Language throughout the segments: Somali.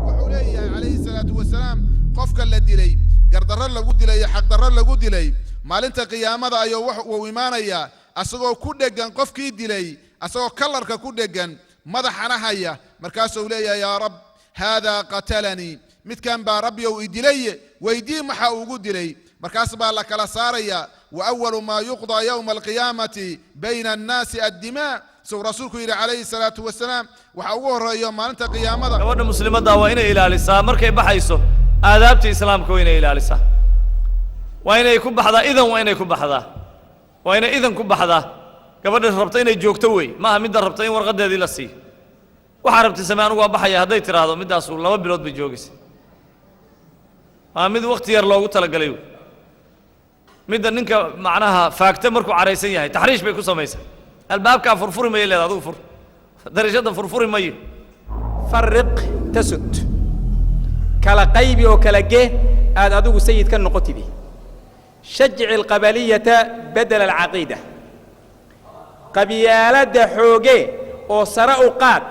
Wuxuu leeyahay calayhi salaatu wasalaam, qofka la dilay, gardarro lagu dilay iyo xaqdarro lagu dilay, maalinta qiyaamada ayuu wax uu imaanayaa asagoo ku dheggan qofkii dilay, asagoo kalarka ku dheggan, madaxana haya. Markaasuu leeyahay: "Yaa Rab, haadaa qatalanii, midkan baa Rabbiyow i dilaye, weydii maxa ugu dilay." Markaas baa la kala saarayaa. Wa awalu maa yuqdaa yowma alqiyaamati bayna annaasi addimaa, suu rasuulku yidhi calayhi salaatu wasalaam. Waxa ugu horreeyo maalinta qiyaamada. Gabadha muslimadda waa inay ilaalisaa markay baxayso aadaabta Islaamka. Waa inay ilaalisaa, waa inay ku baxdaa idan, waa inay ku baxdaa, waa inay idan ku baxdaa. Gabadha rabta inay joogto wey, maaha midda rabta in warqadeedii la siiyo. "Waxaa rabtay samee, anugu waa baxaya," hadday tidhaahdo, middaasu 2 bilood bay joogaysa. Waa mid wakti yar loogu talagalay wey. Midda ninka macnaha faagta markuu caraysan yahay, taxriish bay ku samaysaa. "Albaabkaa furfuri mayo," leeda, "adigu fur darashada, furfuri mayo." فرق تسد, kala qaybi oo kala ge, aad adigu sayid ka noqotidi. شجع القبلية بدل العقيدة, qabyaaladda xooge oo sare u qaad,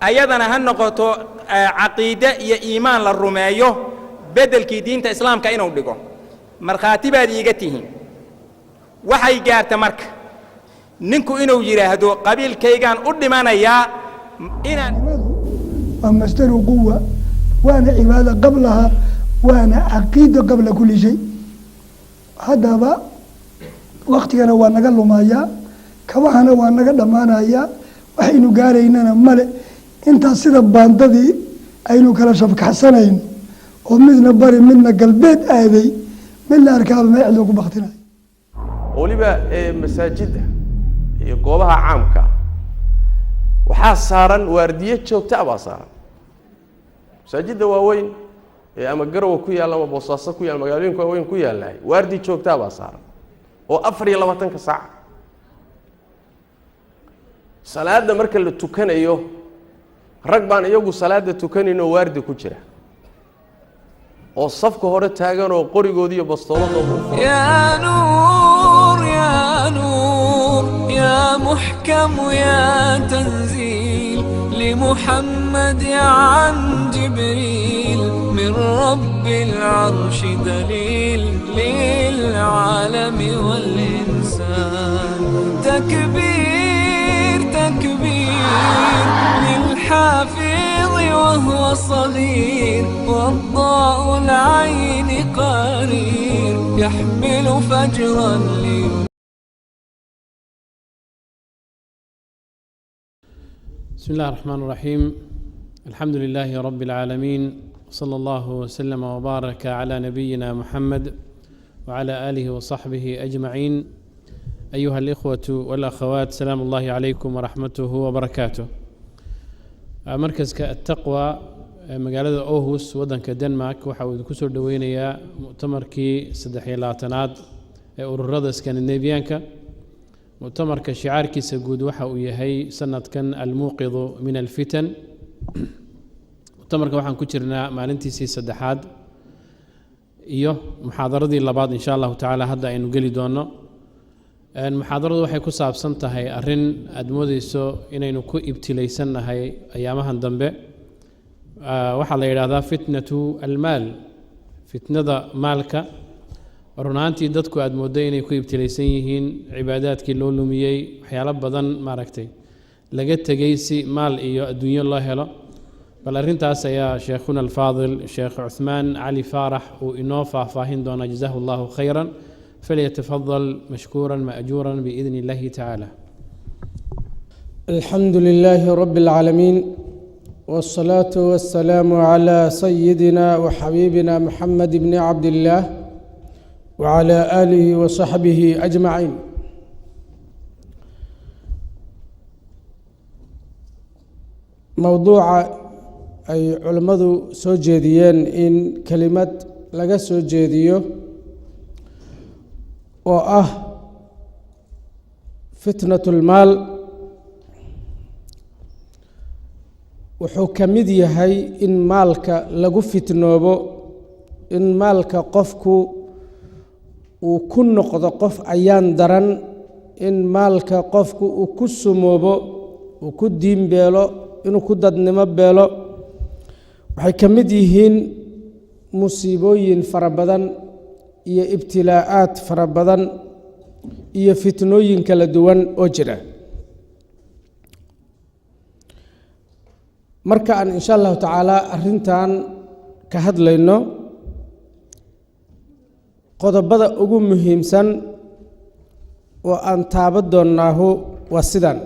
ayadana ha noqoto caqiide iyo iimaan la rumeeyo beddelkii diinta Islaamka inuu dhigo. Markhaati baad iiga tihiin, waxay gaarta marka ninku inuu yidhaahdo: "Qabiilkaygaan u dhimanayaa inaan." Waa masdaru quwa, waana cibaada qablaha, waana caqiida qabla kuli shay. Haddaba waktigana waa naga lumayaa, kabahana waa naga dhammaanayaa, waxaynu gaaraynana male. Intaas sida baandadii aynu kala shabkaxsanayno oo midna bari, midna galbeed aaday, mid la arkaaba meecdoo ku baktinayo. Weliba masaajidda iyo goobaha caamka waxaa saaran waardiye joogta a baa saaran. Masaajidda waaweyn ee ama Garowa ku yaalla ama Boosaaso ku yaalla, magaalooyinka waaweyn ku yaallahay, waardi joogtaa baa saaran oo 24-ka saac. Salaadda marka la tukanayo, rag baan iyagu salaadda tukanayn oo waardi ku jira oo safka hore taagan oo qorigoodi iyo bastooladooda u furan. يا نور، يا نور، يا محكم، يا تنزيل لمحمد عن جبريل، من رب العرش دليل للعالم والإنسان. تكبير، تكبير للحافظ وهو صغير، وضاء العين قرير، يحمل فجرا لينير. بسم الله الرحمن الرحيم، الحمد لله رب العالمين، صلى الله وسلم وبارك على نبينا محمد وعلى آله وصحبه أجمعين. أيها الإخوة والأخوات، سلام الله عليكم ورحمته وبركاته. Markaska Attaqwa magaalada Aarhus, waddanka Denmark, waxa uu idinku soo dhoweynayaa mu'tamarkii 23aad ee ururada Skandinaviyaanka. Mu'tamarka shicaarkiisa guud waxa uu yahay sanadkan "الموقظ من الفتن". Mu'tamarka waxaan ku jirnaa maalintiisii saddexaad iyo muxaadaradii labaad, insha Allahu tacaala hadda aynu geli doono. Muxaadaradu waxay ku saabsan tahay arrin aada moodeyso inaynu ku ibtilaysannahay ayaamahan dambe. Waxaa la yidhaahdaa فتنة المال, fitnada maalka. Run ahaantii dadku aada mooddo inay ku ibtilaysan yihiin, cibaadaadkii loo lumiyey, waxyaalo badan maaragtay laga tegey si maal iyo adduunyo loo helo. Bal arrintaas ayaa sheekhuna alfaadil Sheekh Cuthmaan Cali Faarax uu inoo faahfaahin doonaa. جزاه الله خيرا، فليتفضل مشكورا مأجورا بإذن الله تعالى. الحمد لله رب العالمين، والصلاة والسلام على سيدنا وحبيبنا محمد بن عبد الله وعلى آله وصحبه أجمعين. Mowduuca ay culimmadu soo jeediyeen in kelimad laga soo jeediyo oo ah فتنة المال, wuxuu ka mid yahay in maalka lagu fitnoobo, in maalka qofku uu ku noqdo qof ayaan daran, in maalka qofku uu ku sumoobo, uu ku diin beelo, inuu ku dadnimo beelo. Waxay ka mid yihiin musiibooyin fara badan iyo ibtilaa'aad fara badan iyo fitnooyin kala duwan oo jira. Marka aan insha Allahu tacaala arrintan ka hadlayno, qodobada ugu muhiimsan oo aan taaban doonnaahu waa sidan.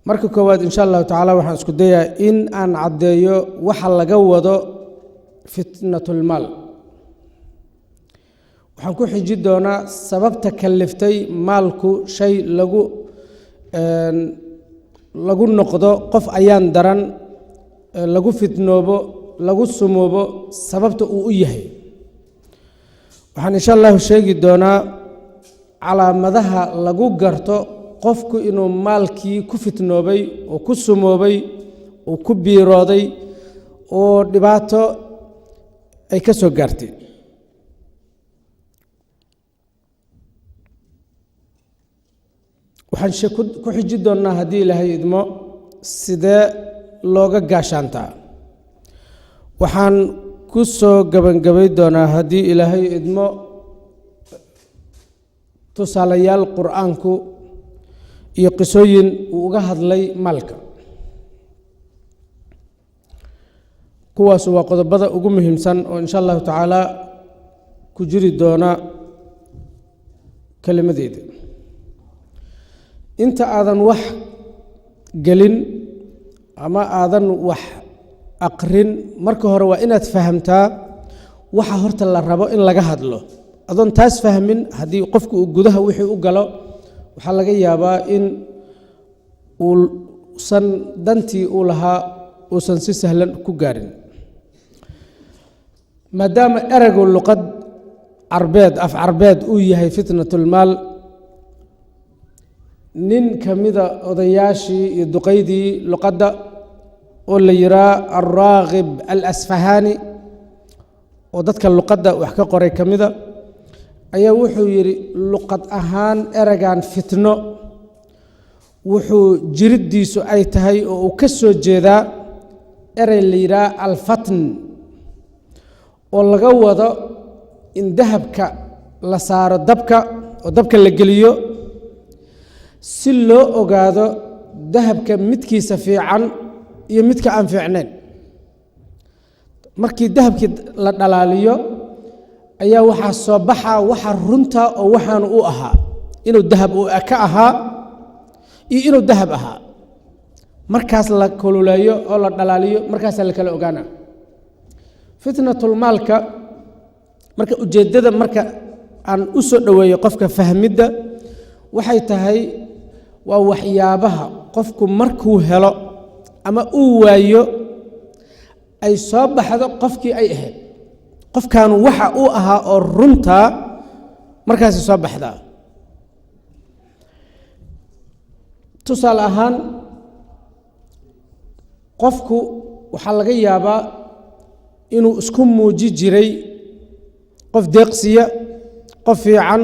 Marka koowaad, insha Allahu tacaala, waxaan isku dayaa in aan caddeeyo waxa laga wado fitnatulmaal. Waxaan ku xiji doonaa sababta kalliftay maalku shay lagu noqdo qof ayaan daran, lagu fitnoobo, lagu sumoobo, sababta uu u yahay. Waxaan insha Allahu sheegi doonaa calaamadaha lagu garto qofku inuu maalkii ku fitnoobay oo ku sumoobay oo ku biirooday oo dhibaato ay ka soo gaartay. Waxaan ku xiji doonnaa, haddii Ilaahay idmo, sidee looga gaashaantaa. Waxaan ku soo gabangabay doonaa, haddii Ilaahay idmo, tusaalayaal Qur'aanku iyo qisooyin uu uga hadlay maalka. Kuwaas waa qodobada ugu muhiimsan oo insha Allahu tacaala ku jiri doona kelimadeyda. Inta aadan wax gelin ama aadan wax aqrin, marka hore waa inaad fahamtaa waxa horta la rabo in laga hadlo. Adoon taas fahmin, haddii qofku uu gudaha wixii u galo, waxaa laga yaabaa in uusan dantii uu lahaa uusan si sahlan ku gaarin. Maadaama ereygu luqad carbeed, af carbeed uu yahay fitnatulmaal, nin ka mida odayaashii iyo duqaydii luqadda oo la yihaa Alraakib Alasfahaani, oo dadka luqadda wax ka qoray ka mida, ayaa wuxuu yidhi: luqad ahaan ereygan fitno wuxuu jiriddiisu ay tahay oo uu ka soo jeedaa erey la yidhaha alfatn, oo laga wado in dahabka la saaro dabka oo dabka la geliyo si loo ogaado dahabka midkiisa fiican iyo midka aan fiicnayn. Markii dahabkii la dhalaaliyo ayaa waxaa soo baxa waxa runta oo waxaanu u ahaa inuu dahab uu ka ahaa iyo inuu dahab ahaa. Markaas la kululeeyo oo la dhalaaliyo, markaasaa la kala ogaana. Fitnatulmaalka marka, ujeeddada marka aan u soo dhoweeyo qofka fahmidda waxay tahay waa waxyaabaha qofku markuu helo ama uu waayo ay soo baxdo qofkii ay ahayd, qofkaanu waxa uu ahaa oo runtaa markaasi soo baxdaa. Tusaale ahaan, qofku waxaa laga yaabaa inuu isku muuji jiray qof deeqsiya, qof fiican,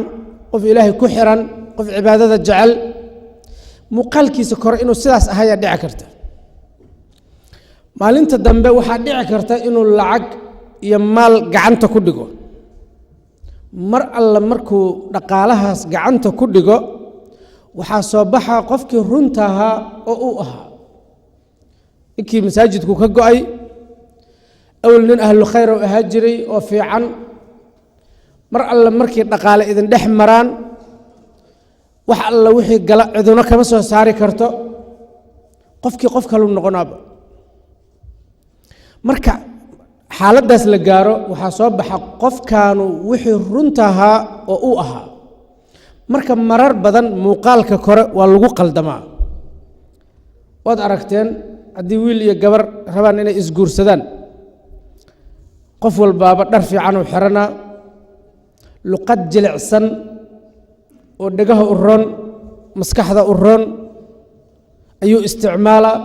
qof Ilaahay ku xiran, qof cibaadada jecel. Muuqaalkiisa kore inuu sidaas ahayaa dhici karta. Maalinta dambe waxaa dhici karta inuu lacag iyo maal gacanta ku dhigo. Mar alla markuu dhaqaalahaas gacanta ku dhigo, waxaa soo baxa qofkii runta ahaa oo uu ahaa ninkii masaajidku ka go'ay. Awel nin ahlu khayr oo ahaa jiray oo fiican. Mar alle markii dhaqaale idin dhex maraan, wax alla wixii gala ciduna kama soo saari karto, qofkii qof kaluu noqonaaba. Marka xaaladdaas la gaaro, waxaa soo baxa qofkaanu wixii runta ahaa oo uu ahaa. Marka marar badan muuqaalka kore waa lagu qaldamaa. Waad aragteen, haddii wiil iyo gabar rabaan inay isguursadaan, qof walbaaba dhar fiicanuu xiranaa, luqad jilicsan oo dhegaha u roon, maskaxda u roon ayuu isticmaalaa,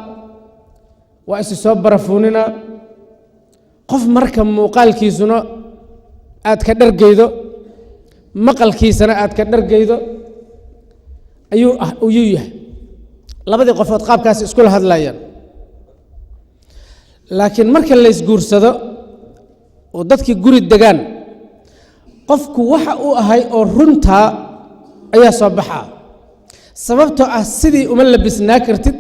waa isi soo barafuuninaa. Qof marka muuqaalkiisuna aad ka dhargeydo, maqalkiisana aad ka dhargeydo ayuu yahay. Labadii qofood qaabkaas iskula hadlayaan. Laakiin marka la isguursado oo dadkii guri degaan, qofku waxa uu ahay oo runtaa ayaa soo baxaa, sababtoo ah sidii uma labisnaa kartid,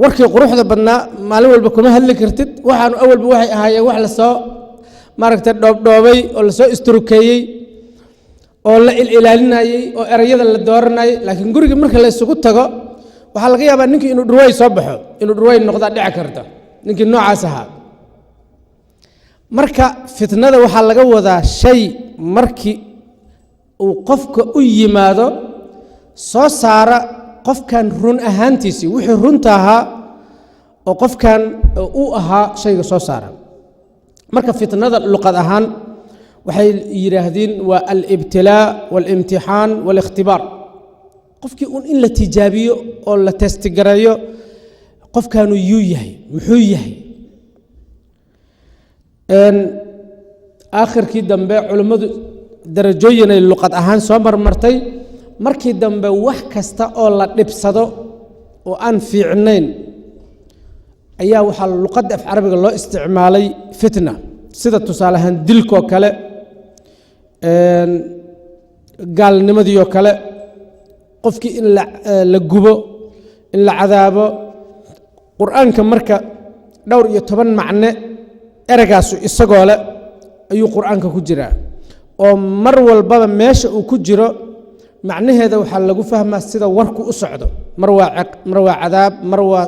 warkii quruxda badnaa maalin walba kuma hadli kartid. Waxaanu awalba waxay ahaayeen wax lasoo maaragtay dhoobdhoobay oo lasoo isturukeeyey oo la ililaalinayey oo erayada la dooranayay. Laakiin guriga marka la isugu tago, waxaa laga yaabaa ninkii inuu dhurway soo baxo, inuu dhurway noqdaa dhici karta ninkii noocaas ahaa. Marka fitnada waxaa laga wadaa shay markii uu qofka u yimaado soo saara qofkan run ahaantiisii, wixii runta ahaa oo qofkan uu ahaa shayga soo saara. Marka fitnada luqad ahaan waxay yidhaahdeen waa alibtilaa waاlimtixaan waاlikhtibaar, qofkii un in la tijaabiyo oo la testigareeyo qofkaanu yuu yahay, muxuu yahay. Aakhirkii dambe culimmadu darajooyinay luqad ahaan soo marmartay. Markii dambe wax kasta oo la dhibsado oo aan fiicnayn ayaa waxaa luqadda af carabiga loo isticmaalay fitna, sida tusaale ahaan dilkoo kale, gaalnimadii oo kale, qofkii in la gubo, in la cadaabo. Qur-aanka marka dhowr iyo toban macne eragaasu isagoo leh ayuu qur-aanka ku jiraa, oo mar walbaba meesha uu ku jiro macnaheeda waxaa lagu fahmaa sida warku u socdo. Mar waa ceq, mar waa cadaab, mar waa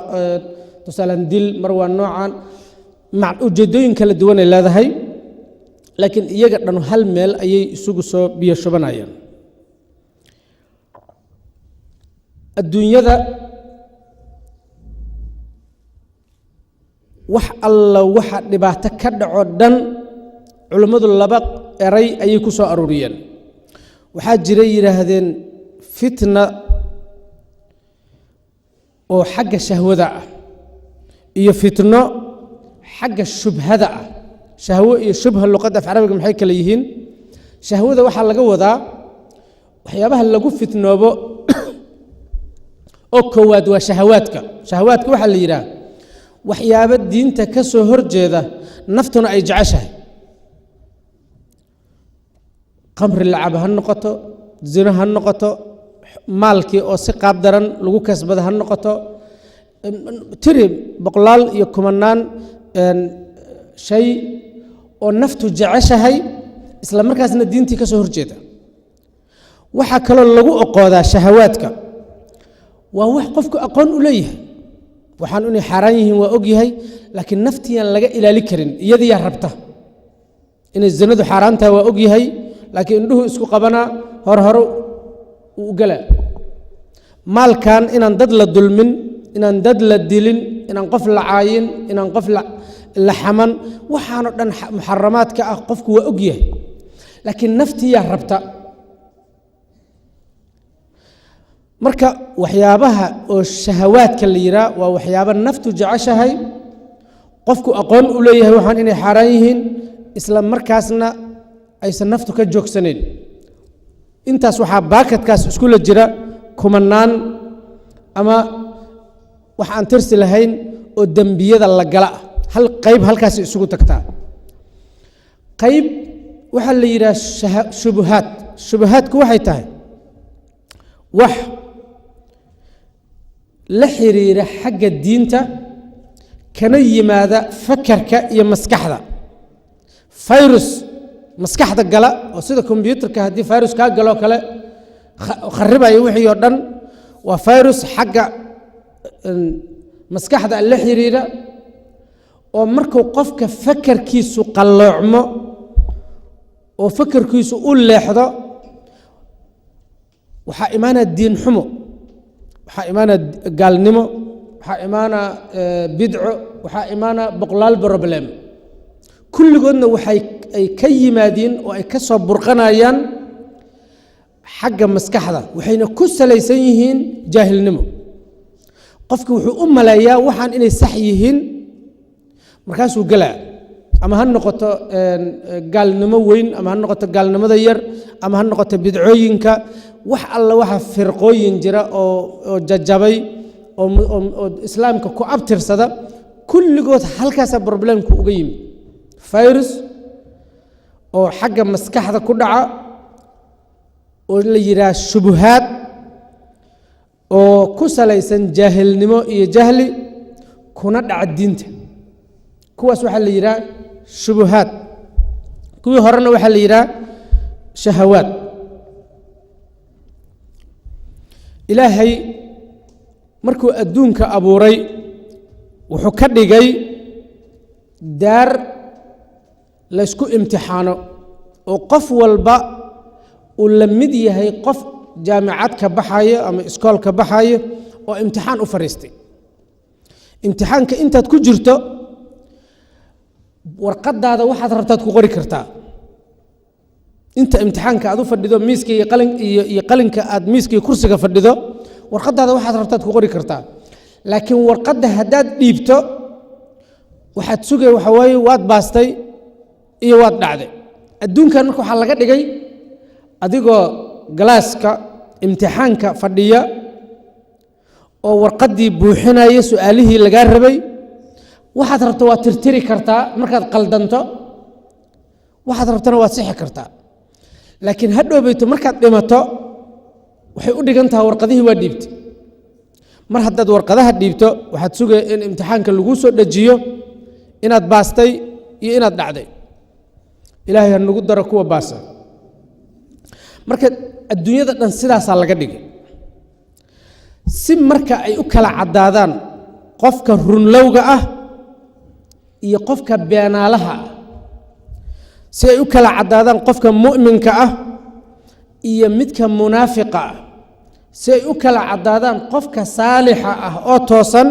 tusaalan dil, mar waa noocan, ujeeddooyin kala duwanay leedahay, laakiin iyaga dhan hal meel ayay isugu soo biyo shubanayaan. Adduunyada wax alla waxa dhibaato ka dhaco dhan culimmadu laba eray ayay ku soo aruuriyeen. Waxaa jiray yidhaahdeen fitna oo xagga shahwada ah iyo fitno xagga shubhada ah. Shahwo iyo shubha luqadda af carabiga maxay kala yihiin? Shahwada waxaa laga wadaa waxyaabaha lagu fitnoobo oo koowaad waa shahawaadka. Shahawaadka waxaa la yidhaah waxyaabo diinta ka soo horjeeda, naftuna ay jeceshahay. Qamri lacab ha noqoto, zino ha noqoto, maalkii oo si qaab daran lagu kasbada ha noqoto, tiri boqolaal iyo kumanaan shay oo naftu jeceshahay isla markaasna diintii ka soo horjeeda. Waxaa kaloo lagu oqoodaa shahawaadka waa wax qofku aqoon u leeyahay, waxaan inay xaaraan yihiin waa og yahay, laakiin naftiyaan laga ilaali karin, iyadiyaa rabta. Inay zinadu xaaraan tahay waa og yahay, laakiin indhuhu isku qabanaa, hore hore uu u galaa. Maalkan inaan dad la dulmin, inaan dad la dilin, inaan qof la caayin, inaan qof la xaman, waxaanoo dhan muxaramaadka ah qofku waa og yahay, laakiin naftiyaa rabta. Marka waxyaabaha oo shahawaadka la yihaa waa waxyaabo naftu jeceshahay, qofku aqoon u leeyahay waxaan inay xaaraan yihiin, isla markaasna aysan naftu ka joogsanayn. Intaas waxaa baakadkaas iskula jira kumanaan ama wax aan tirsi lahayn oo dembiyada la gala ah. Hal qayb halkaasi isugu tagtaa. Qayb waxaa la yidhaha shubuhaad. Shubuhaadku waxay tahay wax la xiriira xagga diinta kana yimaada fakarka iyo maskaxda, virus maskaxda gala oo sida kombyuutarka haddii virus kaa galoo kale kharibaya wixii oo dhan. Waa virus xagga maskaxda la xiriira oo markuu qofka fakarkiisu qalloocmo oo fakarkiisu u leexdo, waxaa imaanaya diin xumo, waxaa imaanaya gaalnimo, waxaa imaanaya bidco, waxaa imaanaya boqolaal problem. Kulligoodna waxay ay ka yimaadiin oo ay ka soo burqanayaan xagga maskaxda, waxayna ku salaysan yihiin jaahilnimo. Qofki wuxuu u maleeyaa waxaan inay sax yihiin, markaasuu galaa. Ama ha noqoto gaalnimo weyn, ama ha noqoto gaalnimada yar, ama ha noqoto bidcooyinka, wax alla waxa firqooyin jira oo jajabay oo islaamka ku abtirsada, Kulligood halkaasaa problemku uga yimid, virus oo xagga maskaxda ku dhaca oo la yidhaah shubuhaad oo ku salaysan jaahilnimo iyo jahli kuna dhaca diinta. Kuwaas waxaa la yidhaha shubuhaad, kuwii horena waxaa la yidhaha shahawaad. Ilaahay markuu adduunka abuuray wuxuu ka dhigay daar laysku imtixaano oo qof walba uu la mid yahay qof jaamicad ka baxayo ama iskool ka baxayo oo imtixaan u fadhiistay. Imtixaanka intaad ku jirto warqadaada waxaad rabtaad ku qori kartaa. Inta imtixaanka aad u fadhido miiska iyo qalin iyo qalinka aad miiska iyo kursiga fadhido, warqadaada waxaad rabtaad ku qori kartaa. Laakiin warqadda haddaad dhiibto waxaad sugay waxa waaye waad baastay iyo waad dhacday. Adduunkan marka waxaa laga dhigay adigoo galaaska imtixaanka fadhiya oo warqaddii buuxinaya su-aalihii lagaa rabay, waxaad rabto waad tirtiri kartaa markaad qaldanto, waxaad rabtana waad sixi kartaa. Laakiin hadhowbayto markaad dhimato waxay u dhigan tahay warqadihii waa dhiibtay. Mar haddaad warqadaha dhiibto waxaad sugaya in imtixaanka laguu soo dhejiyo inaad baastay iyo inaad dhacday. Ilaahay ha nagu daro kuwa baasa. Marka adduunyada dhan sidaasaa laga dhigay si marka ay u kala caddaadaan qofka runlowga ah iyo qofka beenaalaha ah, si ay u kala caddaadaan qofka mu'minka ah iyo midka munaafiqa ah, si ay u kala caddaadaan qofka saalixa ah oo toosan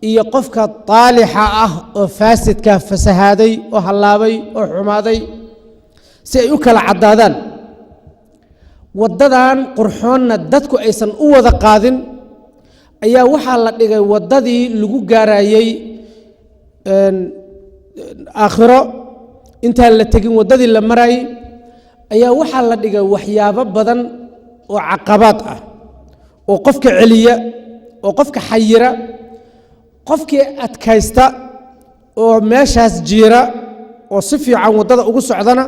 iyo qofka taalixa ah oo faasidka fasahaaday oo hallaabay oo xumaaday, si ay u kala caddaadaan waddadan qurxoonna dadku aysan u wada qaadin, ayaa waxaa la dhigay waddadii lagu gaarayey aakhiro. Intaan la tegin waddadii la marayay ayaa waxaa la dhigay waxyaabo badan oo caqabaad ah oo qofka celiya oo qofka xayira. Qofkii adkaysta oo meeshaas jiira oo si fiican waddada ugu socdana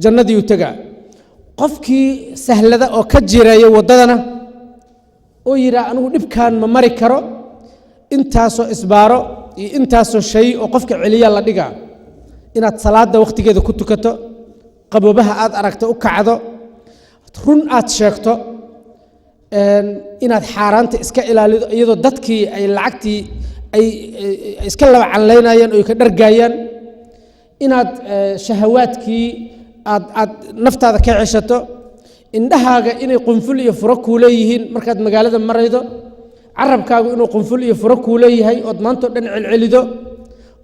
jannadii u tegaa. Qofkii sahlada oo ka jireeya waddadana oo yidhaha anigu dhibkaan ma mari karo, intaasoo isbaaro iyo intaasoo shay oo qofka celiya la dhigaa. Inaad salaadda wakhtigeeda ku tukato, qaboobaha aad aragto u kacdo, run aad sheegto, inaad xaaraanta iska ilaalido iyadoo dadkii ay lacagtii ay iska laba canlaynayaan oo ka dhargaayaan, inaad shahawaadkii aad naftaada ka ceshato, indhahaaga inay qunful iyo furo kuu leeyihiin markaad magaalada maraydo, carabkaagu inuu qunful iyo furo kuu leeyahay ood maantao dhan celcelido,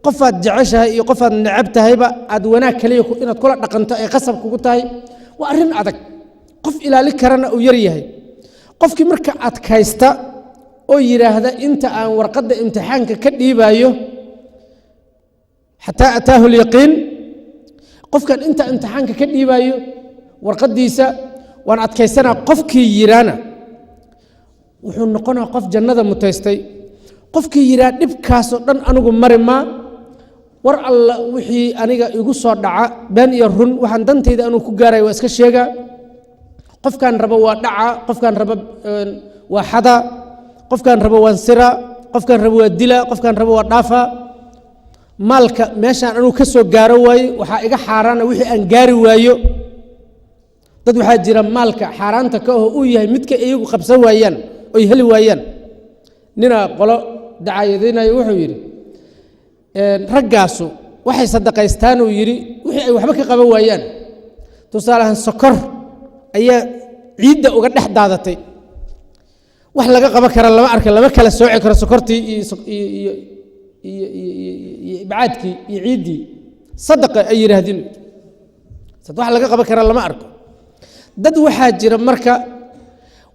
qofaad jeceshahay iyo qofaad necab tahayba aad wanaag kaliya inaad kula dhaqanto ay qasab kugu tahay. Waa arrin adag, qof ilaali karana uu yar yahay. Qofkii marka adkaysta oo yidhaahda inta aan warqadda imtixaanka ka dhiibayo xataa ataahu lyaqiin, qofkan inta imtixaanka ka dhiibayo warqaddiisa waan adkaysanaa, qofkii yidhaana wuxuu noqonaa qof jannada mutaystay. Qofkii yidhaha dhibkaasoo dhan anigu mari maa, war alla wixii aniga igu soo dhaca been iyo run waxaan dantayda anuu ku gaaraya waa iska sheegaa, qofkaan rabo waa dhaca, qofkaan rabo waa xadaa, qofkaan rabo waan siraa, qofkaan rabo waa dilaa, qofkaan rabo waa dhaafaa, maalka meeshaan anuu ka soo gaaro waaye waxaa iga xaaraana wixii aan gaari waayo. Dad waxaa jira maalka xaaraanta ka aho uu yahay midka iyagu qabsan waayaan oy heli waayaan. Ninaa qolo dacaayadaynayo wuxuu yidhi raggaasu waxay sadaqaystaan uu yidhi wixii ay waxba ka qaban waayaan. Tusaale ahaan sokor ayaa ciidda uga dhex daadatay, wax laga qaban kara lama arka, lama kala sooci karo sokortii iyo ibcaadkii iyo ciiddii, sadaqa ay yidhaahdeen wax laga qaban kara lama arko. Dad waxaa jira marka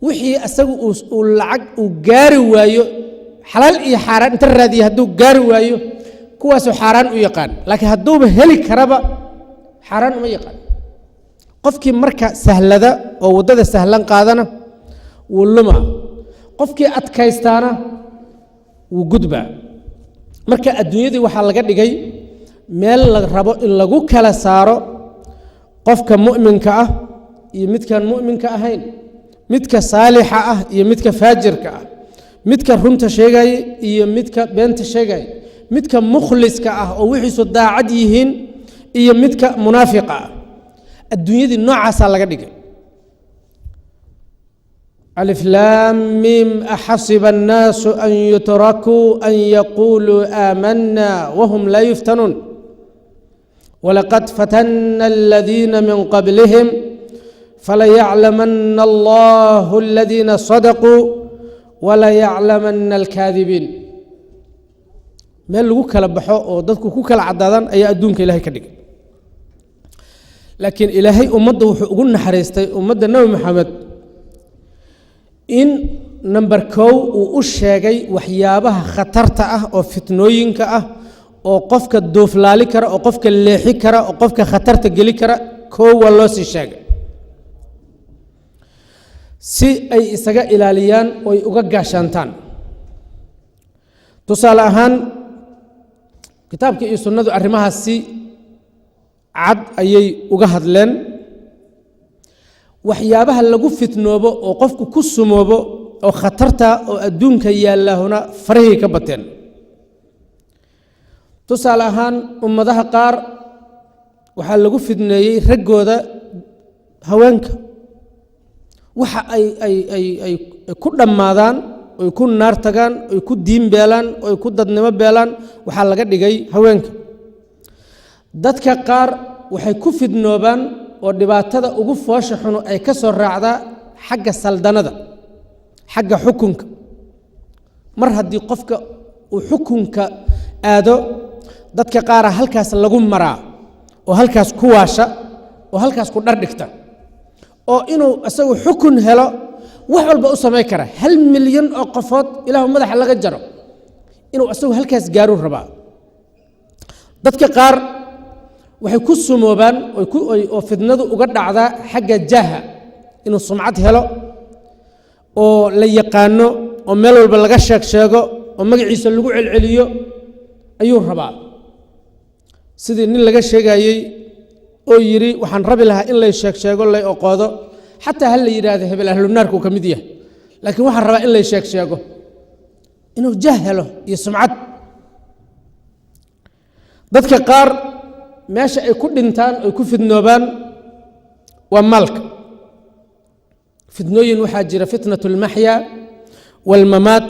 wixii asagu uu lacag uu gaari waayo xalaal iyo xaaraan inta raadiya hadduu gaari waayo kuwaasoo xaaraan u yaqaan, laakiin hadduuba heli karaba xaaraan uma yaqaan. Qofkii marka sahlada oo waddada sahlan qaadana wuu lumaa, qofkii adkaystaana wuu gudbaa. Marka adduunyadii waxaa laga dhigay meel la rabo in lagu kala saaro qofka mu'minka ah iyo midkaan mu'minka ahayn, midka saalixa ah iyo midka faajirka ah, midka runta sheegaya iyo midka beenta sheegaya, midka mukhliska ah oo wixiisu daacad yihiin iyo midka munaafiqa ah. Adduunyadii noocaasaa laga dhigay. Alif laam miim, axasiba annaasu an yutrakuu an yaquuluu aamanna wahum laa yuftanuun, walaqad fatanna aladiina min qablihim falayaclamana allahu aladiina sadaquu walayaclamana alkaadibiin. Meel lagu kala baxo oo dadku ku kala caddaadaan ayaa adduunka Ilahay ka dhigay. Laakiin Ilaahay ummadda wuxuu ugu naxariistay, ummadda Nebi Maxamed, in number 1 uu u sheegay waxyaabaha khatarta ah oo fitnooyinka ah oo qofka duuflaali kara, oo qofka leexi kara, oo qofka khatarta geli kara. 1 waa loo sii sheegay si ay isaga ilaaliyaan oo ay uga gaashaantaan. Tusaale ahaan, kitaabka iyo sunnadu arrimahaas si cad ayay uga hadleen. Waxyaabaha lagu fitnoobo oo qofku ku sumoobo oo khatarta oo adduunka yaallahuna farihii ka bateen. Tusaale ahaan, ummadaha qaar waxaa lagu fidneeyey raggooda haweenka, waxa ay ku dhammaadaan oy ku naar tagaan, oy ku diin beelaan, oy ku dadnimo beelaan, waxaa laga dhigay haweenka. Dadka qaar waxay ku fidnoobaan oo dhibaatada ugu foosha xuno ay ka soo raacdaa xagga saldanada, xagga xukunka. Mar haddii qofka uu xukunka aado, dadka qaara halkaas lagu maraa oo halkaas ku waasha oo halkaas ku dhar dhigta, oo inuu isagu xukun helo wax walba u samayn kara. 1 milyan oo qofood Ilaahu madaxa laga jaro, inuu isagu halkaas gaaruu rabaa. Dadka qaar waxay ku sumoobaan oo fitnadu uga dhacdaa xagga jaaha, inuu sumcad helo oo la yaqaano oo meel walba laga sheeg sheego oo magaciisa lagu celceliyo ayuu rabaa. Sidii nin laga sheegayey oo yidhi, waxaan rabi lahaa in lay sheeg sheego, lay oqoodo, xataa ha la yidhaahdo hebel ahlunaarku ka mid yahay, laakiin waxaan rabaa in lay sheeg sheego, inuu jah helo iyo sumcad. Dadka qaar meesha ay ku dhintaan ay ku fidnoobaan waa maalka. Fitnooyin waxaa jira, fitnatu almaxya waalmamaat,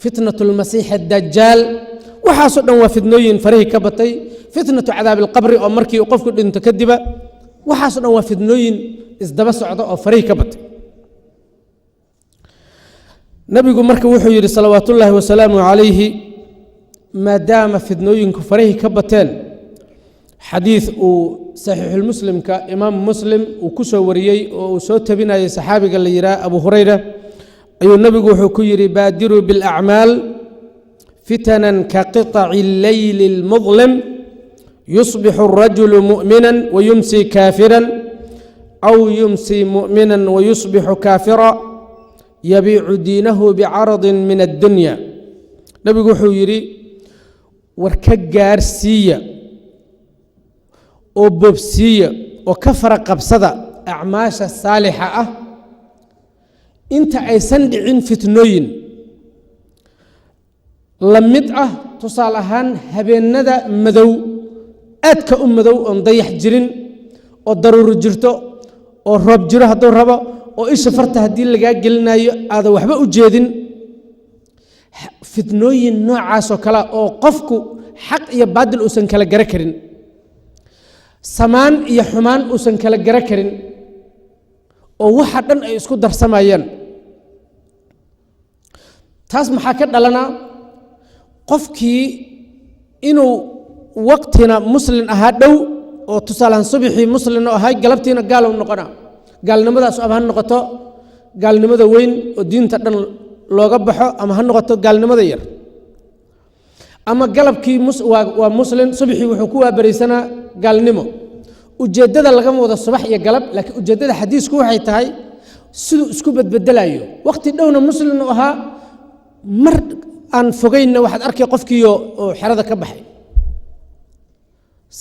fitnatu almasiix addajaal, waxaasoo dhan waa fitnooyin farihii ka batay. Fitnatu cadaabi alqabri oo markii qofku dhinto kadiba, waxaasoo dhan waa fitnooyin isdaba socda oo farihii ka batay. Nabigu marka wuxuu yidhi salawaatullaahi wasalaamu calayhi, maadaama fitnooyinku farihii ka bateen, xadiid uu saxiixulmuslimka Imaam Muslim uu ku soo wariyey oo uu soo tabinayay saxaabiga la yidhaah Abu Hurayra, ayuu nabigu wuxuu ku yidhi: baadiruu bilacmaal fitanan ka qiطaci alleyli almudlim, yusbixu الrajulu mu'mina wayumsi kaafira, aw yumsi mu'mina wayusbixu kaafira, yabiicu diinahu bicaradin min addunya. Nabigu wuxuu yidhi: war ka gaarsiiya oo boobsiiya oo ka fara qabsada acmaasha saalixa ah inta aysan dhicin fitnooyin la mid ah, tusaale ahaan habeenada madow, aadka u madow, oon dayax jirin oo daruuro jirto oo roob jiro hadduu rabo, oo isha farta haddii lagaa gelinayo aadan waxba u jeedin. Fitnooyin noocaasoo kale oo qofku xaq iyo baadil uusan kala gara karin, samaan iyo xumaan uusan kala gara karin, oo waxa dhan ay isku darsamayaan. Taas maxaa ka dhalanaa? Qofkii inuu waqtina muslin ahaa dhow, oo tusaalehaan subaxii muslin oo ahay, galabtiina gaalow noqona. Gaalnimadaas ama ha noqoto gaalnimada weyn oo diinta dhan looga baxo, ama ha noqoto gaalnimada yar. Ama galabkii waa muslin, subaxii wuxuu ku waabaraysanaa gaalnimo. Ujeeddada lagama wado subax iyo galab, laakiin ujeeddada xadiisku waxay tahay siduu isku bedbedelayo. Waqti dhowna muslin u ahaa, mar Aan fogeynna waxaad arkay qofkii oo xerada ka baxay.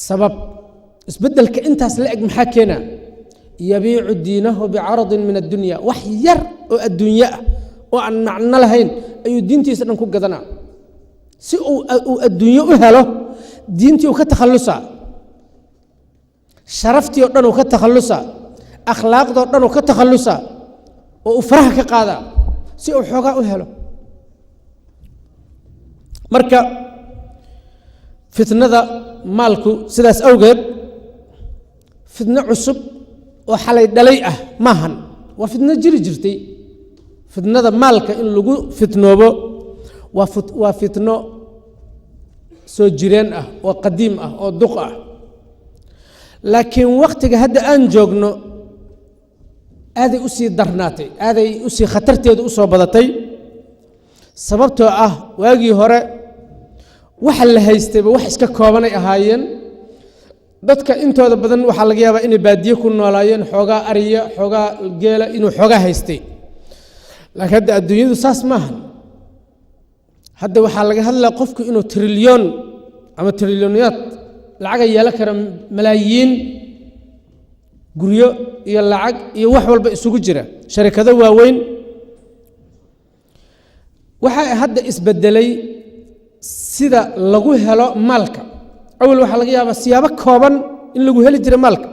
Sabab isbeddelka intaas la eg maxaa keena? Yabiicu diinahu bicaradin min addunya. Wax yar oo adduunye ah oo aan macno lahayn ayuu diintiisa dhan ku gadanaa. Si uu adduunye u helo, diintii uu ka takhallusaa, sharaftii oo dhan uu ka takhallusaa, akhlaaqdoo dhan uu ka takhallusaa oo uu faraha ka qaadaa si uu xoogaa u helo. Marka fitnada maalku sidaas awgeed fitno cusub oo xalay dhalay ah maahan, waa fitno jiri jirtay. Fitnada maalka in lagu fitnoobo waa fitno soo jireen ah oo qadiim ah oo duq ah, laakiin wakhtiga hadda aan joogno aaday u sii darnaatay, aaday usii khatarteedu u soo badatay. Sababtoo ah waagii hore waxa la haystayba wax iska koobanay ahaayeen. Dadka intooda badan waxaa laga yaabaa inay baadiye ku noolaayeen, xoogaa ariya, xoogaa geela, inuu xoogaa haystay. Laakiin hadda adduunyadu saas maahan. Hadda waxaa laga hadlaa qofku inuu trilyoon ama trilyoonyaad lacaga yeelan kara, malaayiin, guryo iyo lacag iyo wax walba isugu jira, sharikado waaweyn. Waxaa hadda isbedelay sida lagu helo maalka. Awal waxaa laga yaabaa siyaabo kooban in lagu heli jiray maalka,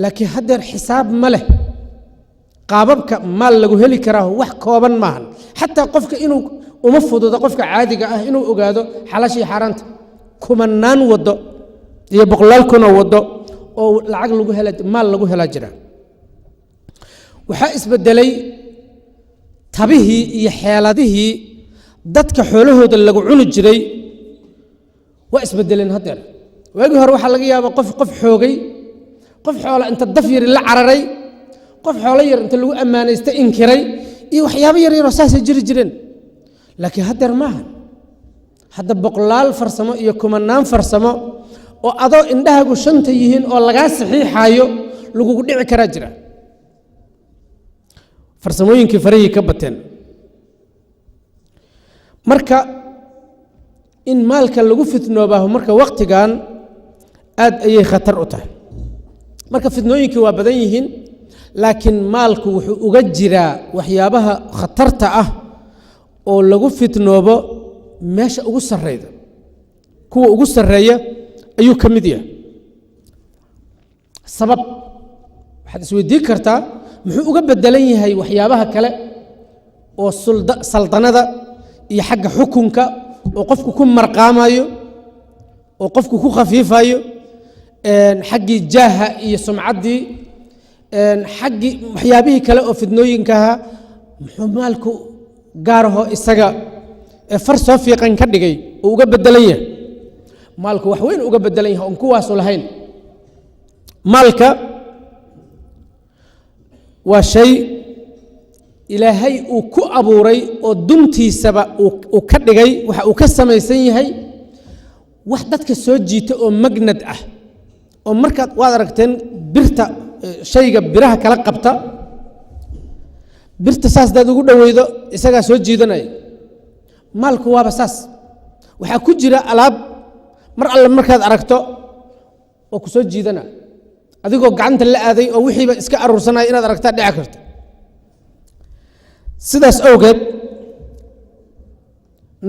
laakiin haddeer xisaab ma leh. Qaababka maal lagu heli karaa wax kooban maahan. Xataa qofka inuu uma fududa, qofka caadiga ah inuu ogaado xalaashii xaaraanta. Kumanaan waddo iyo boqolaal kunoo waddo oo lacag lagu hela, maal lagu helaa jira. Waxaa isbedelay tabihii iyo xeeladihii dadka xoolahooda lagu cuni jiray, waa isbedeleen haddeer. Waagii hore waxaa laga yaabaa qof xoogay, qof xoola inta daf yari la cararay, qof xoolo yar inta lagu ammaanaystay inkiray iyo waxyaabo yar yaroo saasay jiri jireen. Laakiin haddeer maaha. Hadda boqolaal farsamo iyo kumanaan farsamo oo adoo indhahaagu shanta yihiin oo lagaa saxiixaayo lagugu dhici karaa jira. Farsamooyinkii farihii ka bateen. Marka in maalka lagu fitnoobaaho marka waqtigan aad ayay khatar u tahay. Marka fitnooyinkii waa badan yihiin, laakiin maalku wuxuu uga jiraa waxyaabaha khatarta ah oo lagu fitnoobo meesha ugu sarreyda, kuwa ugu sarreeya ayuu ka mid yahay. Sabab waxaad isweydiin kartaa: muxuu uga bedelan yahay waxyaabaha kale oo saldanada iyo xagga xukunka oo qofku ku marqaamayo oo qofku ku khafiifayo, xaggii jaaha iyo sumcaddii, xaggii waxyaabihii kale oo fidnooyinkaha, muxuu maalku gaaraho isaga ee far soo fiiqan ka dhigay oo uga bedelan yahay? Maalku wax weyn uga bedelan yahay oon kuwaasu lahayn. Maalka waa shay Ilaahay uu ku abuuray oo duntiisaba uu ka dhigay, waxa uu ka samaysan yahay wax dadka soo jiita oo magnad ah. Oo markaad waad aragteen birta, shayga biraha kala qabta, birta saas daad ugu dhoweydo isagaa soo jiidanaya. Maalku waaba saas. Waxaa ku jira alaab mar alle markaad aragto waa ku soo jiidana, adigoo gacanta la aaday oo wixiiba iska aruursanaya inaad aragtaa dhici karta. Sidaas awgeed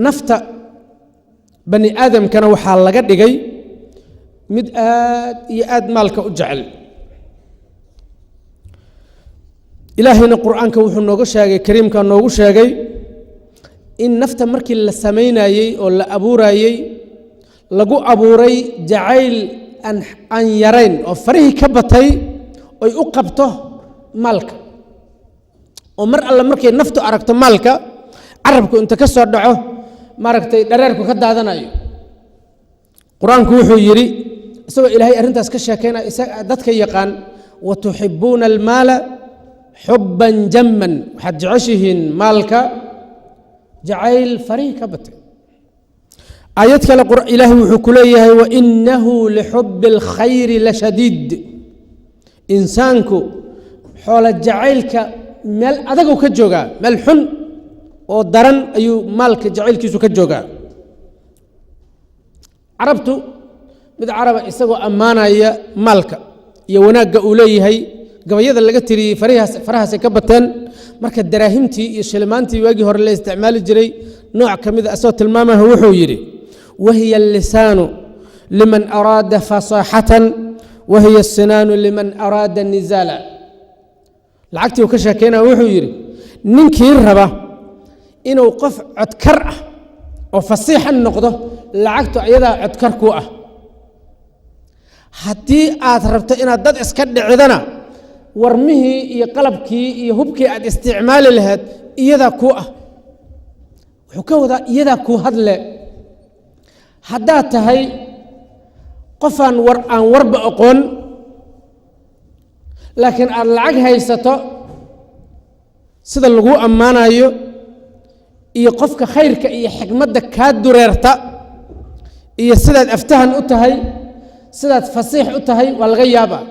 nafta bani aadamkana waxaa laga dhigay mid aad iyo aad maalka u jecel. Ilaahayna Qur'aanka wuxuu nooga sheegay, kariimka noogu sheegay, in nafta markii la samaynayey oo la abuurayey lagu abuuray jacayl aan yarayn oo farihii ka batay oy u qabto maalka, oo mar alle markay naftu aragto maalka carabku inta ka soo dhaco, maaragtay, dhareerku ka daadanayo. Qur-aanku wuxuu yidhi, isagoo Ilaahay arrintaas ka sheekeynaya, isaga dadka yaqaan: "Watuxibuuna almaala xubban jamman." Waxaad jeceshihiin maalka jacayl farihii ka batay. Aayad kale Ilaahay wuxuu ku leeyahay: "Wainahu lixubbi alkhayri lashadiid." Insaanku xoola jacaylka meel adaguu ka joogaa, meel xun. oo daran ayuu maalka jacaylkiisu ka joogaa. Carabtu mid caraba isagoo ammaanaya maalka iyo wanaagga uu leeyahay, gabayada laga tiriyey farahaas farahaasay ka bateen. Marka daraahimtii iyo shilimaantii waagii hore la isticmaali jiray nooc ka mid a asagoo tilmaamaha wuxuu yidhi: wahiya allisaanu liman araada fasaaxatan, wahiya asinaanu liman araada nizaala. Lacagtii uu ka sheekeynaya wuxuu yidhi: ninkii raba inuu qof codkar ah oo fasiixan noqdo, lacagtu ayadaa codkar ku ah. Haddii aad rabto inaad dad iska dhicidana, warmihii iyo qalabkii iyo hubkii aad isticmaali lahayd iyadaa kuu ah. Wuxuu ka wadaa iyadaa kuu hadle. Haddaad tahay qofaan war aan warba aqoon, laakiin aad lacag haysato, sida laguu ammaanayo iyo qofka khayrka iyo xikmadda kaa dureerta iyo sidaad aftahan u tahay, sidaad fasiix u tahay, waa laga yaabaa.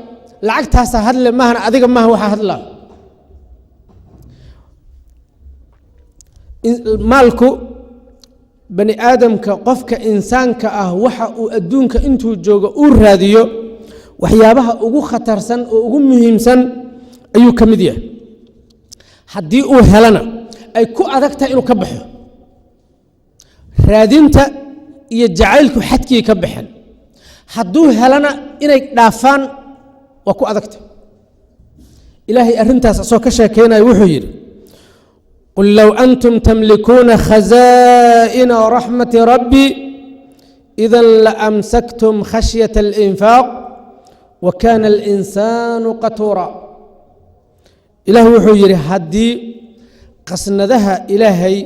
Lacagtaasaa hadle, maahana adiga maaha waxaa hadlaa. Maalku bani aadamka, qofka insaanka ah, waxa uu adduunka intuu joogo uu raadiyo waxyaabaha ugu khatarsan oo ugu muhiimsan ayuu ka mid yahay. Haddii uu helana ay ku adag tahay inuu ka baxo, raadinta iyo jacaylku xadkii ka baxeen. Hadduu helana inay dhaafaan waa ku adagta. Ilaahay arrintaas asoo ka sheekeynaya wuxuu yidhi: qul low antum tamlikuuna khazaa'ina raxmati rabbi idan laamsaktum khashyata alinfaaq wa kaana alinsaanu qatuura. Ilaah wuxuu yidhi: haddii qasnadaha Ilaahay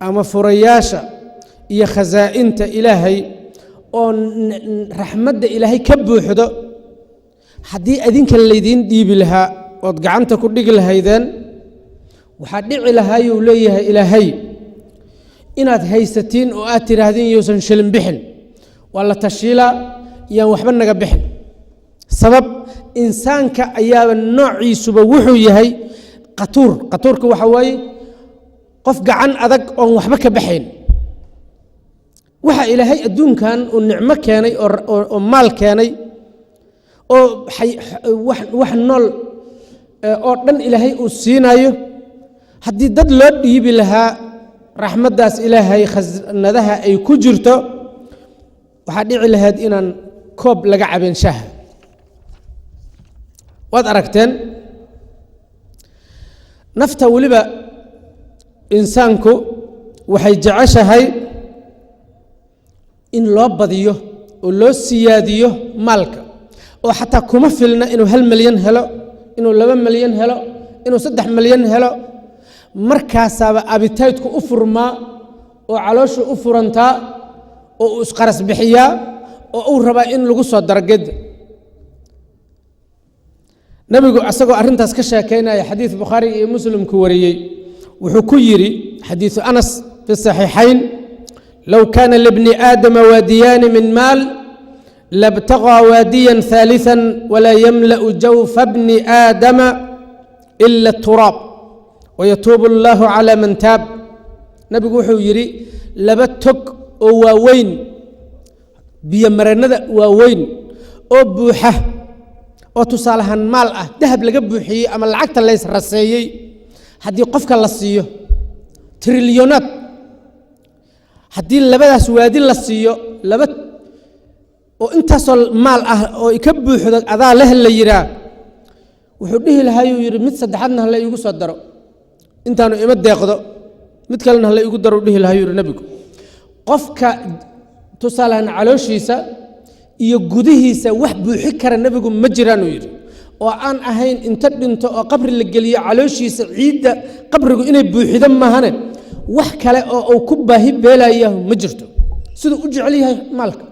ama furayaasha iyo khasaa'inta Ilaahay oo raxmadda Ilaahay ka buuxdo haddii adinka laydiin dhiibi lahaa ood gacanta ku dhigi lahaydeen, waxaa dhici lahaayuu leeyahay Ilaahay inaad haysatiin oo aad tidhaahdeen yousan shilin bixin, waa la tashiilaa, yaan waxba naga bixin. Sabab insaanka ayaaba noociisuba wuxuu yahay qatuur. Qatuurka waxa waaye qof gacan adag oon waxba ka baxayn. Waxa Ilaahay adduunkan uu nicmo keenay oo maal keenay oo wax nool oo dhan Ilaahay uu siinayo, haddii dad loo dhiibi lahaa raxmaddaas Ilaahay khasnadaha ay ku jirto, waxaa dhici lahayd inaan koob laga cabin shaaha. Waad aragteen nafta weliba insaanku waxay jeceshahay in loo badiyo oo loo siyaadiyo maalka, oo xataa kuma filna inuu 1 milyan helo, inuu 2 milyan helo, inuu 3 milyan helo. Markaasaaba abitaydku u furmaa oo calooshu u furantaa oo uu isqaras bixiyaa oo uu rabaa in lagu soo daro geda. Nabigu asagoo arrintaas ka sheekeynaya xadiid Bukhaari iyo Muslimku wariyey wuxuu ku yidhi, xadiidu Anas fi saxiixayn: low kaana libni aadama waadiyaani min maal labtaqaa waadiyan ثaaliثa walaa yamla'u jawfa bni aadama ila turaab wayatuubu allahu calى man taab. Nabigu wuxuu yidhi: laba tog oo waaweyn, biyomarannada waaweyn oo buuxa oo tusaalahaan maal ah, dahab laga buuxiyey ama lacagta lays raseeyey, haddii qofka la siiyo trilyonaad, haddii labadaas waadi la siiyo, laba oo intaasoo maal ah oo ka buuxdo adaa leh la yidhaa, wuxuu dhihi lahaayuu yidhi: mid saddexaadna hala iigu soo daro, intaanu ima deeqdo, mid kalena hala iigu daro, dhihi lahaayuu yidhi nabigu. Qofka tusaalahaan calooshiisa iyo gudihiisa wax buuxi kara nebigu ma jiraanuu yidhi, oo aan ahayn inta dhinto oo qabri la geliyo calooshiisa ciidda qabrigu inay buuxido maahane, wax kale oo uu ku baahi beelaya ma jirto. Siduu u jecel yahay maalka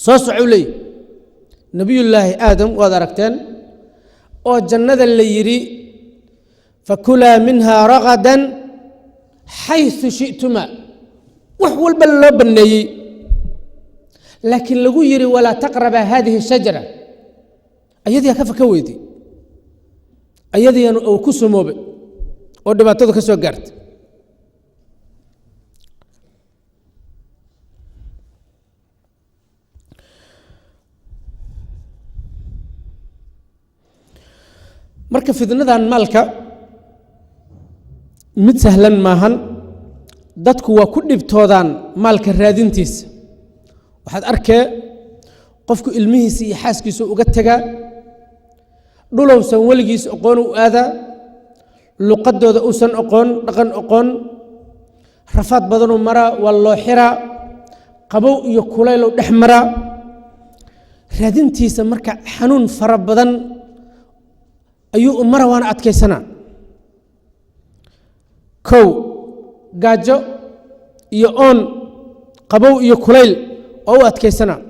soo socou leeyahy. Nebiyullaahi Aadam waad aragteen oo jannada la yidhi: fakulaa minha ragadan xayثu shi'tuma, wax walba loo banneeyey, laakiin lagu yidhi: walaa taqraba hadihi shajara. Ayadiyaa ka faka weyday, ayadiina uu ku sumoobay oo dhibaatadu ka soo gaartay. Marka fitnadan maalka mid sahlan maahan. Dadku waa ku dhibtoodaan maalka raadintiisa. Waxaad arkee qofku ilmihiisa iyo xaaskiisa uga tegaa, dhulowsan weligiis aqoon u aadaa, luqadooda uusan aqoon, dhaqan aqoon, rafaad badanuu maraa, waa loo xiraa, qabow iyo kulaylow dhex maraa raadintiisa. Marka xanuun fara badan ayuu u mara, waana adkaysanaa. Kow, gaajo iyo oon, qabow iyo kulayl oo u adkaysanaa.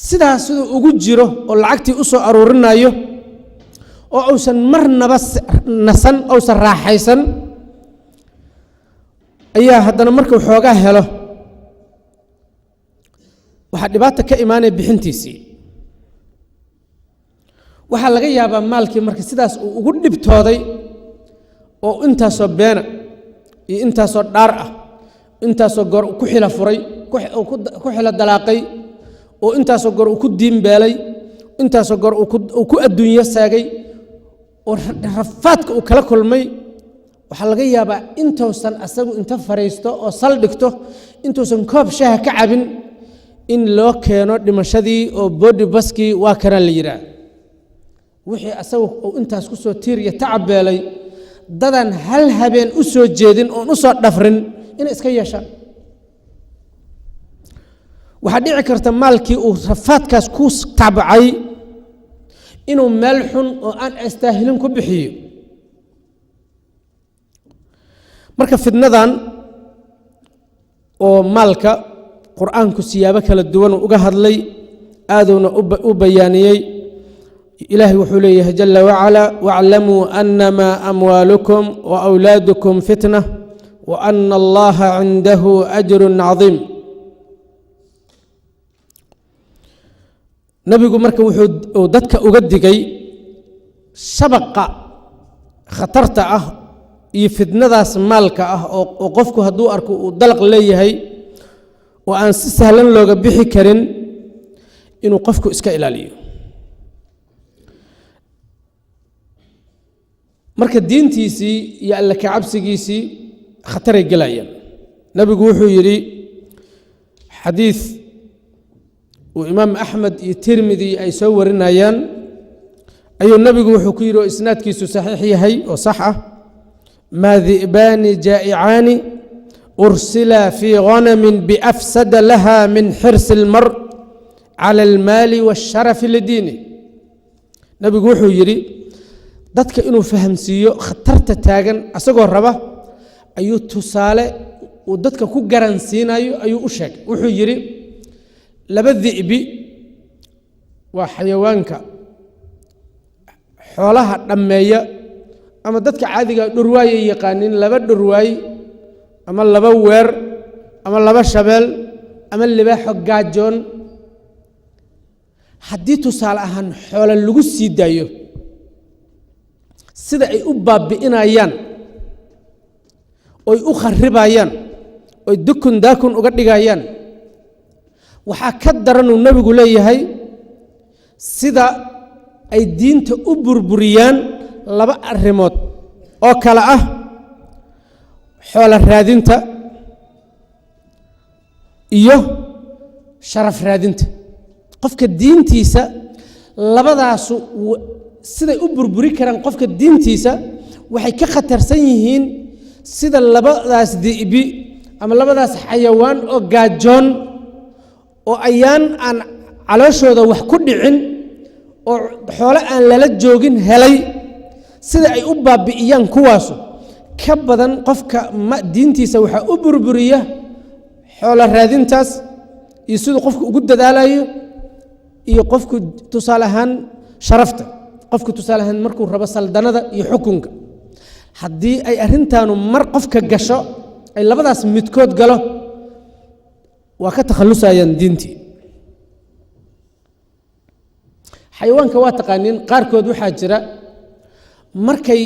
Sidaas siduu ugu jiro oo lacagtii u soo aruurinayo oo uusan marnaba nasan, uusan raaxaysan, ayaa haddana markuu xoogaa helo waxaa dhibaata ka imaanaya bixintiisii. Waxaa laga yaabaa maalkii marka sidaas uu ugu dhibtooday oo intaasoo beena iyo intaasoo dhaar ah, intaasoo goor ku xila furay, ku xila dalaaqay, oo intaasoo goor uu ku diinbeelay, intaasoo goor uu ku adduunyo saagay, oo rafaadka uu kala kulmay, waxaa laga yaabaa intuusan asagu inta fariisto oo sal dhigto, intuusan koob shaha ka cabin, in loo keeno dhimashadii oo body baskii waa kana la yidhaah. Wixii asagu uu intaas ku soo tiiriya tacabeelay, dadaan hal habeen u soo jeedin oon u soo dhafrin inay iska yeeshaan. Waxaa dhici karta maalkii uu rafaadkaas ku tabcay inuu meel xun oo aan astaahilin ku bixiyo. Marka fitnadan oo maalka Qur'aanku siyaabo kala duwan uga hadlay, aaduuna u bayaaniyey. Ilaahay wuxuu leeyahay jala wacala: waclamuu anamaa amwaalukum wa awlaadukum fitna wa ana allaha cindahu ajrun cadiim. Nabigu marka wuxuu dadka uga digay shabaqa khatarta ah iyo fitnadaas maalka ah oo qofku hadduu arko uu dalaq leeyahay oo aan si sahlan looga bixi karin, inuu qofku iska ilaaliyo. Marka diintiisii iyo alle kacabsigiisii khataray gelayaan. Nabigu wuxuu yidhi xadiid uu Imaam Axmed iyo Tirmidi ay soo warinayaan ayuu nabigu wuxuu ku yidhi, oo isnaadkiisu saxiix yahay oo sax ah: maa di'baani jaa'icaani ursila fii غanamin biafsada laha min xirsi اlmar cala almaali waاsharafi lidiini. Nabigu wuxuu yidhi dadka inuu fahamsiiyo khatarta taagan asagoo raba ayuu tusaale uu dadka ku garansiinayo ayuu u sheegay. Wuxuu yidhi laba di'bi waa xayawaanka xoolaha dhammeeya ama dadka caadiga dhurwaayay yaqaanin, laba dhurwaay ama laba weer ama laba shabeel ama libaaxo gaajoon, haddii tusaale ahaan xoolo lagu sii daayo, sida ay u baabi'inayaan oy u kharibayaan oy dukun daakun uga dhigayaan, waxaa ka daranuu nebigu leeyahay sida ay diinta u burburiyaan laba arrimood oo kale ah: xoolo raadinta iyo sharaf raadinta. Qofka diintiisa labadaasu siday u burburi karaan qofka diintiisa waxay ka khatarsan yihiin sida labadaas di'bi ama labadaas xayawaan oo gaajoon oo ayaan aan calooshooda wax ku dhicin oo xoolo aan lala joogin helay, sida ay u baabi'iyaan kuwaasu ka badan. Qofka diintiisa waxaa u burburiya xoolo raadintaas iyo siduu qofku ugu dadaalayo, iyo qofku tusaale ahaan sharafta, qofku tusaale ahaan markuu rabo saldanada iyo xukunka. Haddii ay arrintaanu mar qofka gasho, ay labadaas midkood galo, waa ka takhallusayaan diintii. Xayawaanka waa taqaaniin, qaarkood waxaa jira markay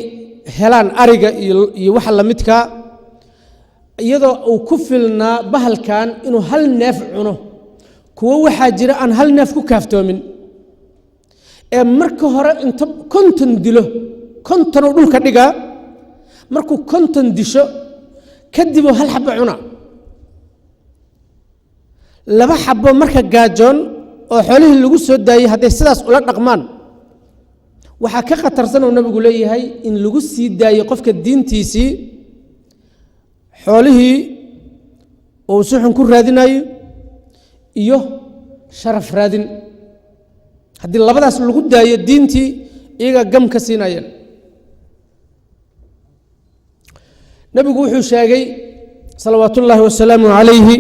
helaan ariga iyo waxa lamidkaa, iyadoo uu ku filnaa bahalkan inuu hal neef cuno, kuwo waxaa jira aan hal neef ku kaaftoomin, Ee marka hore inta 50 dilo, 50 uu dhulka dhigaa, markuu 50 disho kadibuu hal xabo cunaa. 2 xabo marka gaajoon oo xoolihii lagu soo daayey hadday sidaas ula dhaqmaan, waxaa ka khatarsan uu nabigu leeyahay in lagu sii daayey qofka diintiisii, xoolihii uu si xun ku raadinayo iyo sharaf raadin. Haddii labadaas lagu daayo diintii, iyagaa gam ka siinayeen. Nabigu wuxuu sheegay salawaatullaahi wasalaamu calayhi,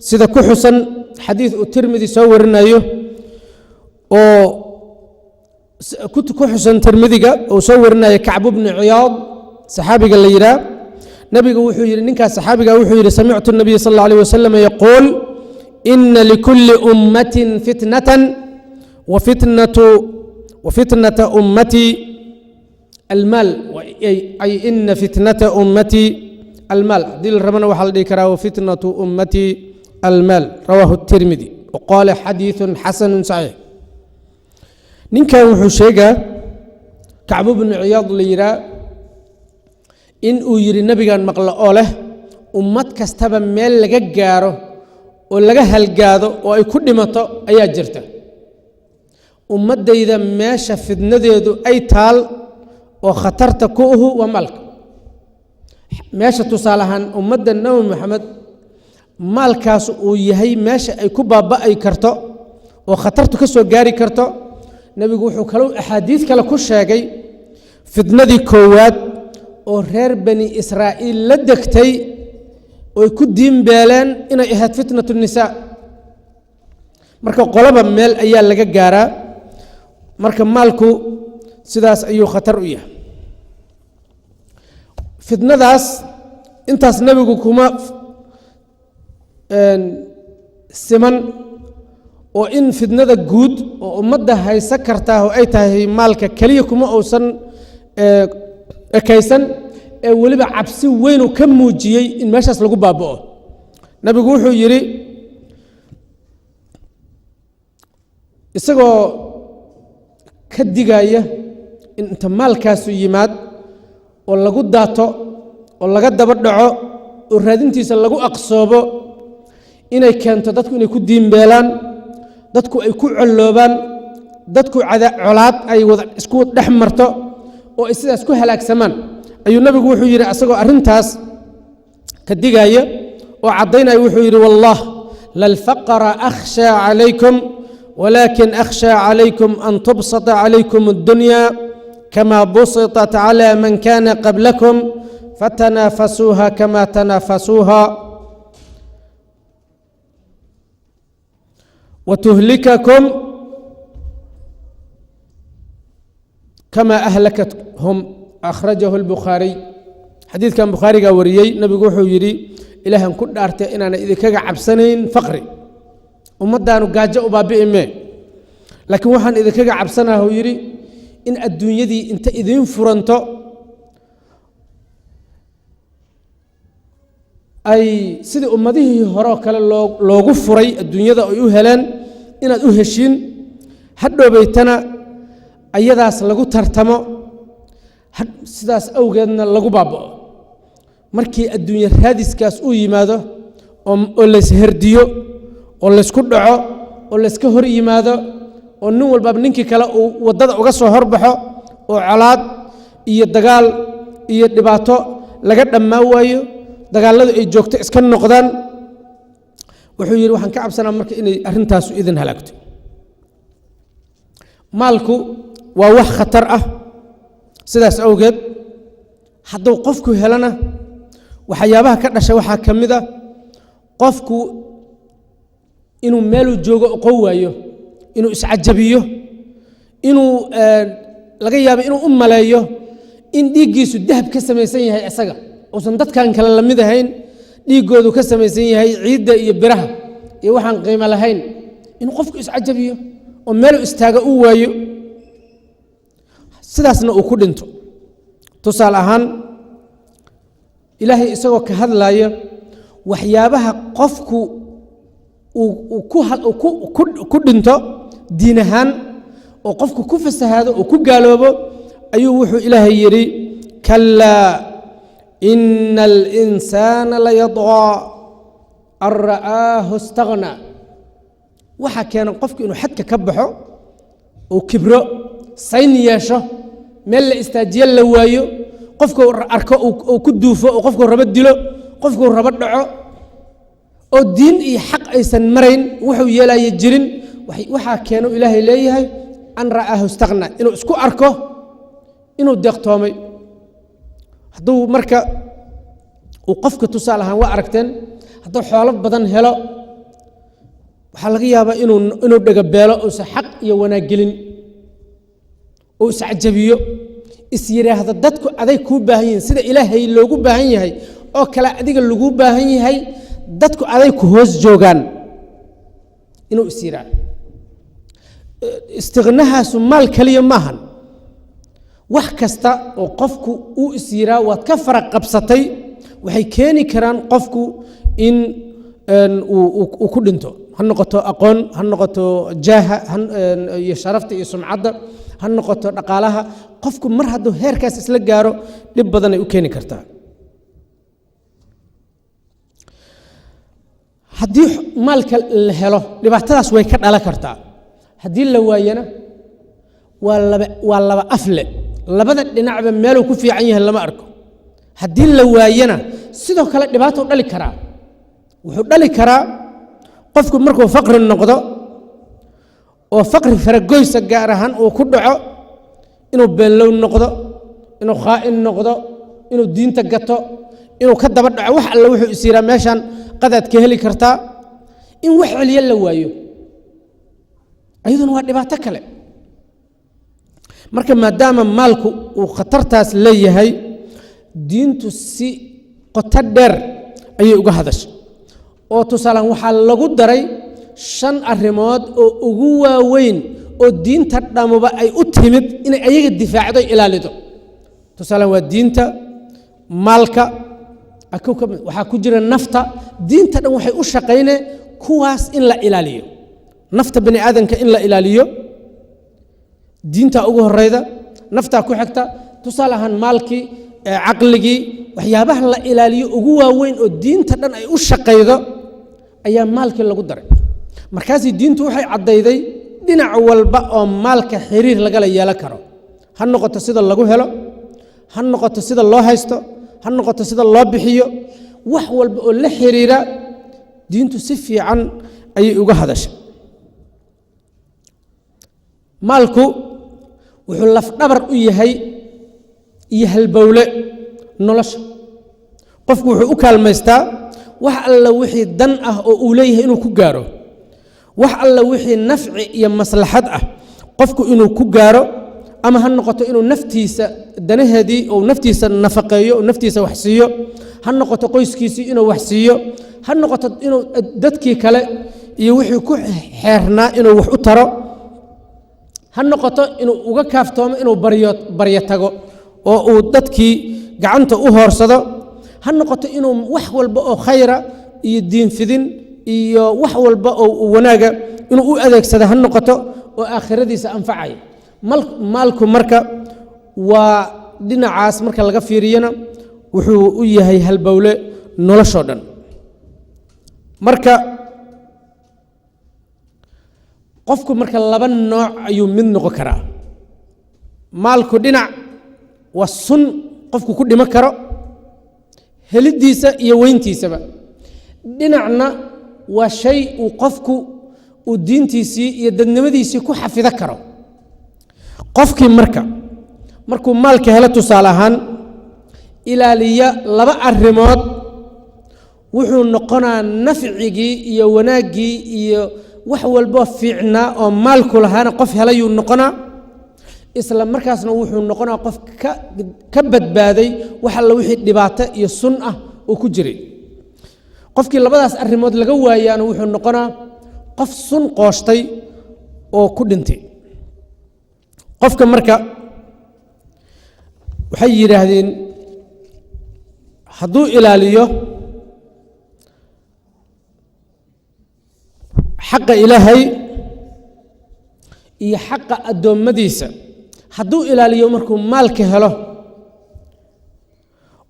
sida ku xusan xadiid uu Tirmidi soo warinayo oo ku xusan Tirmidiga uu soo warinayo Kacbu bnu Ciyaad saxaabiga la yidhaah. Nabigu wuxuu yidhi, ninkaas saxaabiga wuxuu yidhi: samictu nabiya sal alla alayh wasalam yaquul ina likulli ummatin fitnatan wa fitnata ummatii almaal, ay ina fitnata ummatii almaal. Haddii la rabana waxaa la dhihi karaa wa fitnatu ummatii almaal. Rawaahu Tirmidi waqaala xadiiثun xasanu saxiix. Ninkan wuxuu sheegaa, Kacbu bnu Ciyaad la yidhaah, in uu yidhi nabigan maqlo oo leh ummad kastaba meel laga gaaro oo laga halgaado oo ay ku dhimato ayaa jirta. Ummaddayda meesha fidnadeedu ay taal oo khatarta ku uhu waa maalka. Meesha tusaale ahaan ummadda Nebi Maxamed maalkaas uu yahay meesha ay ku baaba'ay karto oo khatartu ka soo gaari karto. Nebigu wuxuu kalou axaadiid kale ku sheegay fitnadii koowaad oo reer Bani Israa'iil la degtay oy ku diinbeeleen inay ahayd fitnatu nisaa. Marka qolaba meel ayaa laga gaaraa. Marka maalku sidaas ayuu khatar u yahay. Fitnadaas intaas nebigu kuma siman oo in fitnada guud oo ummadda haysan kartaa oo ay tahay maalka keliya kuma uusan ekaysan, ee weliba cabsi weynuu ka muujiyey in meeshaas lagu baaba'o. Nabigu wuxuu yidhi, isagoo ka digaya in inta maalkaasu yimaad oo lagu daato oo laga daba dhaco oo raadintiisa lagu aqsoobo, inay keento dadku inay ku diinbeelaan, dadku ay ku colloobaan, dadku colaad ay wada isku dhex marto oo ay sidaas ku halaagsamaan, ayuu nabigu wuxuu yidhi, asagoo arrintaas ka digaya oo caddaynaya, wuxuu yidhi: wallah lalfaqra akhshaa calaykum, walakin akhshaa calaykum an tubsata calaykum addunya kama busitat calى man kana qablakum fatanaafasuuha kama tanaafasuuha wtuhlikakum kama ahlakathum. Akhrajahu اlbukhaariy. Xadiidkan Bukhaarigaa wariyey. Nabigu wuxuu yidhi: ilaahan ku dhaartay inaana idinkaga cabsanayn faqri, ummaddaanu gaajo u baabi'i mee, laakiin waxaan idinkaga cabsanah, uu yidhi, in adduunyadii inta idiin furanto ay sidii ummadihii hore oo kale loogu furay adduunyada ay u heleen inaad u heshiin, hadhoobaytana ayadaas lagu tartamo, sidaas awgeedna lagu baaba'o. Markii adduunye raadiskaas uu yimaado oo laysherdiyo oo laysku dhaco oo layska hor yimaado oo nin walbaaba ninkii kale uu waddada uga soo horbaxo oo colaad iyo dagaal iyo dhibaato laga dhammaan waayo, dagaalladu ay joogto iska noqdaan, wuxuu yidhi waxaan ka cabsanaa marka inay arrintaasu idin halaagto. Maalku waa wax khatar ah. Sidaas awgeed hadduu qofku helana, waxyaabaha ka dhasha waxaa ka mid a qofku inuu meeluu joogo oqon waayo, inuu iscajabiyo, inuu laga yaabo inuu u maleeyo in dhiiggiisu dahab ka samaysan yahay, isaga uusan dadkan kale la mid ahayn, dhiiggoodu ka samaysan yahay ciidda iyo biraha iyo waxaan qiimo lahayn, inuu qofku iscajabiyo oo meeluu istaaga u waayo, sidaasna uu ku dhinto. Tusaale ahaan, Ilaahay isagoo ka hadlaya waxyaabaha qofku uu ku dhinto diin ahaan Oo qofku ku fasahaado oo ku gaaloobo ayuu wuxuu Ilaahay yidhi: "Kalaa, ina alinsaana layadqaa an ra'aahu istaghnaa." Waxaa keena qofku inuu xadka ka baxo oo kibro sayn yeesho, meel la istaajiye la waayo, qofku arko uu ku duufo, oo qofkuu rabo dilo, qofkuu rabo dhaco, oo diin iyo xaq aysan marayn, wuxuu yeelaya jirin. Waxaa keeno Ilaahay leeyahay "an ra'aahu istaghnaa", inuu isku arko inuu deeqtoomay. Hadduu marka uu qofka, tusaale ahaan, waa aragteen, hadduu xoolo badan helo, waxaa laga yaabaa inuu dhegabeelo, uusan xaq iyo wanaag gelin, uu iscajabiyo, is yidhaahdo dadku aday kuu baahan yihiin, sida Ilaahay loogu baahan yahay oo kale adiga laguu baahan yahay, dadku aday ku hoos joogaan inuu is yidhaahdo. Istiqnahaasu maal keliya maahan, wax kasta oo qofku uu is yiraa waad ka faraq qabsatay waxay keeni karaan qofku in uu ku dhinto. Ha noqoto aqoon, ha noqoto jaaha iyo sharafta iyo sumcadda, ha noqoto dhaqaalaha. Qofku mar hadduu heerkaas isla gaaro, dhib badan ay u keeni kartaa. Haddii maalka la helo, dhibaatadaas way ka dhalan kartaa. Haddii la waayana waa laba afle, labada dhinacba meeluu ku fiican yahay lama arko. Haddii la waayana sidoo kale dhibaatou dhali karaa. Wuxuu dhali karaa qofku markuu faqri noqdo, oo faqri faragoysa gaar ahaan uu ku dhaco, inuu beenlow noqdo, inuu khaa'in noqdo, inuu diinta gato, inuu ka daba dhaco wax alle wuxuu is yiraa meeshaan qadaad ka heli kartaa, in wax celiyo la waayo, ayaduna waa dhibaato kale. Marka maadaama maalku uu khatartaas leeyahay, diintu si qoto dheer ayay uga hadashay, oo tusaalaan waxaa lagu daray shan arrimood oo ugu waaweyn oo diinta dhammuba ay u timid inay ayaga difaacdo, ilaalido. Tusaalaan waa diinta, maalka waxaa ku jira, nafta. Diinta dhan waxay u shaqayne kuwaas in la ilaaliyo, nafta bani aadamka in la ilaaliyo. Diinta ugu horeyda, naftaa ku xigta, tusaale ahaan maalkii, caqligii. Waxyaabaha la ilaaliyo ugu waaweyn oo diinta dhan ay u shaqaydo ayaa maalkii lagu daray. Markaasii diintu waxay caddayday dhinac walba oo maalka xiriir lagala yeelan karo, ha noqoto sida lagu helo, ha noqoto sida loo haysto, ha noqoto sida loo bixiyo. Wax walba oo la xiriira diintu si fiican ayay uga hadashay. Maalku wuxuu lafdhabar u yahay iyo halbowle nolosha. Qofku wuxuu u kaalmaystaa wax alla wixii dan ah oo uu leeyahay inuu ku gaaro, wax alla wixii nafci iyo maslaxad ah qofku inuu ku gaaro, ama ha noqoto inuu naftiisa danaheedii uu naftiisa nafaqeeyo, uu naftiisa wax siiyo, ha noqoto qoyskiisii inuu wax siiyo, ha noqoto inuu dadkii kale iyo wixii ku xeernaa inuu wax u taro, ha noqoto inuu uga kaaftoomo inuu baryo baryo tago oo uu dadkii gacanta u hoorsado, ha noqoto inuu wax walba oo khayra iyo diinfidin iyo wax walba oo wanaaga inuu u adeegsado, ha noqoto oo aakhiradiisa anfacaya. Maalku marka waa dhinacaas marka laga fiiriyana wuxuu u yahay halbowle noloshoo dhan. Marka qofku marka laba nooc ayuu mid noqon karaa. Maalku dhinac waa sun qofku ku dhimo karo heliddiisa iyo weyntiisaba, dhinacna waa shay uu qofku uu diintiisii iyo dadnimadiisii ku xafido karo. Qofkii marka markuu maalka helo, tusaale ahaan, ilaaliya laba arrimood, wuxuu noqonaa nafcigii iyo wanaaggii iyo wax walboo fiicnaa oo maalku lahaana qof helayuu noqonaa, isla markaasna wuxuu noqonaa qof ka badbaaday wax alla wixii dhibaato iyo sun ah uu ku jiray. Qofkii labadaas arrimood laga waayaana wuxuu noqonaa qof sun qooshtay oo ku dhintay. Qofka marka waxay yidhaahdeen hadduu ilaaliyo xaqa Ilaahay Iyo xaqa addoommadiisa hadduu ilaaliyo, markuu maalka helo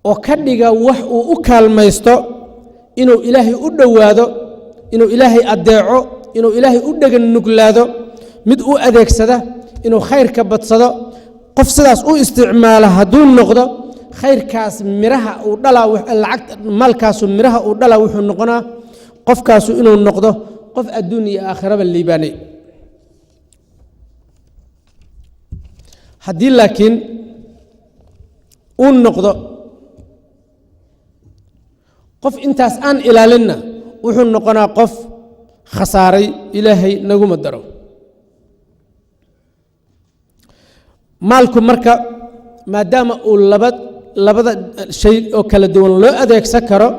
oo ka dhiga wax uu u kaalmaysto inuu Ilaahay u dhowaado, inuu Ilaahay addeeco, inuu Ilaahay u dhegan nuglaado, mid u adeegsada inuu khayrka badsado, qof sidaas u isticmaala hadduu noqdo, khayrkaas miraha uu dhalaa, lacagta maalkaasu miraha uu dhalaa, wuxuu noqonaa qofkaasu inuu noqdo qof adduun iyo aakhiraba liibaanay. Haddii laakiin uu noqdo qof intaas aan ilaalinna, wuxuu noqonaa qof khasaaray. Ilaahay naguma daro. Maalku marka maadaama uu labada shay oo kala duwan loo adeegsan karo,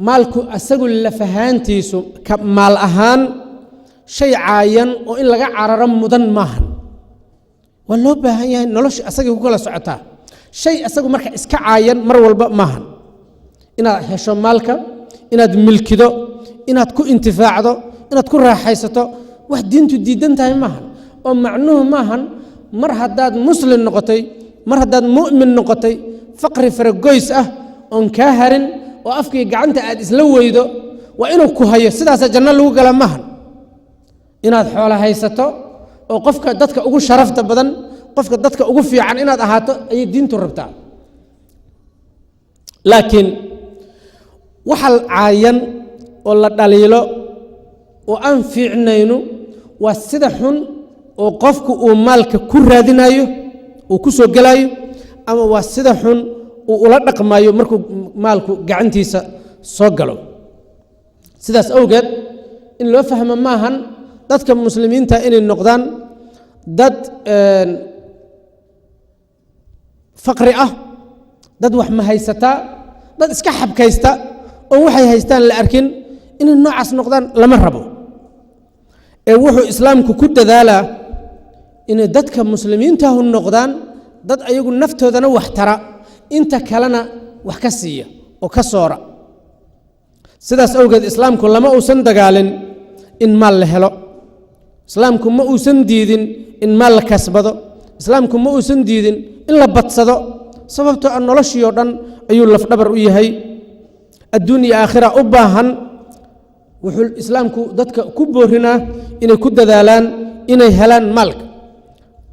maalku asagu lafahaantiisu ka maal ahaan shay caayan oo in laga cararo mudan maahan. Waa loo baahan yahay, nolosha asagay ku kala socotaa. Shay asagu marka iska caayan mar walba maahan. Inaad hesho maalka, inaad milkido, inaad ku intifaacdo, inaad ku raaxaysato, wax diintu diidan tahay maahan. Oo macnuhu maahan mar haddaad muslim noqotay, mar haddaad mu'min noqotay, faqri faragoys ah oon kaa harin oo afkii gacanta aad isla weydo waa inuu ku hayo, sidaasa janno lagu gala maahan. Inaad xoolo haysato oo qofka dadka ugu sharafta badan, qofka dadka ugu fiican inaad ahaato ayay diintu rabtaa. Laakiin waxa caayan oo la dhaliilo oo aan fiicnaynu waa sida xun oo qofku uu maalka ku raadinayo, uu ku soo gelayo, ama waa sida xun uu ula dhaqmayo markuu maalku gacantiisa soo galo. Sidaas awgeed in loo fahmo maahan dadka muslimiinta inay noqdaan dad faqri ah, dad wax ma haysataa, dad iska xabkaysta oo waxay haystaan la arkin. Inay noocaas noqdaan lama rabo. Ee wuxuu islaamku ku dadaalaa inay dadka muslimiintahu noqdaan dad ayagu naftoodana wax tara, inta kalena wax ka siiya oo ka soora. Sidaas awgeed islaamku lama uusan dagaalin in maal la helo. Islaamku ma uusan diidin in maal la kasbado. Islaamku ma uusan diidin in la badsado, sababtoo ah noloshii oo dhan ayuu lafdhabar u yahay, adduun iyo aakhira u baahan. Wuxuu islaamku dadka ku boorinaa inay ku dadaalaan inay helaan maalka.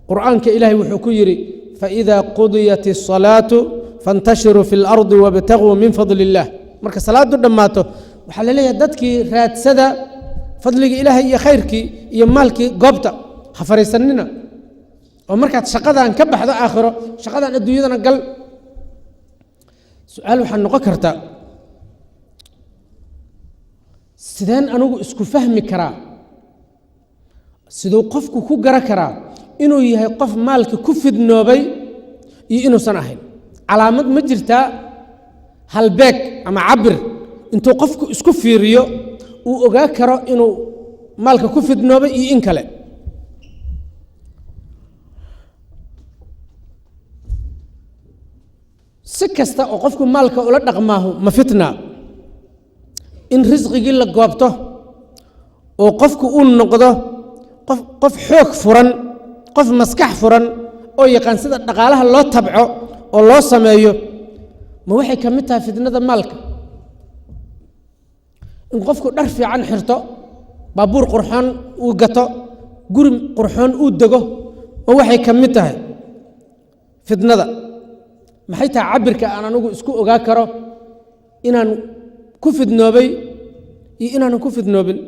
Qur'aanka Ilaahay wuxuu ku yidhi: faإida qudiyat الصalaatu faاntashiruu fi اlardi wاbtaguu min fadli اllah. Marka salaadu dhammaato waxaa la leeyahay dadkii raadsada fadligii Ilaahay iyo khayrkii iyo maalkii, goobta ha fariisanina. Oo markaad shaqadan ka baxdo aakhiro, shaqadan adduunyadana gal. Su-aal waxaa noqon karta: sideen anigu isku fahmi karaa? Siduu qofku ku garan karaa inuu yahay qof maalka ku fidnoobay iyo inuusan ahayn? Calaamad ma jirtaa, halbeeg ama cabir intuu qofku isku fiiriyo uu ogaa karo inuu maalka ku fidnoobay iyo in kale? Si kasta oo qofku maalka ula dhaqmaahu ma fitna? In risqigii la goobto oo qofku uu noqdo qof xoog furan, qof maskax furan oo yaqaan sida dhaqaalaha loo tabco oo loo sameeyo, ma waxay ka mid tahay fitnada maalka? In qofku dhar fiican xirto, baabuur qurxoon uu gato, guri qurxoon uu dego, ma waxay ka mid tahay fitnada? Maxay tahay cabirka aan anigu isku ogaa karo inaan ku fidnoobay iyo inaanan ku fidnoobin?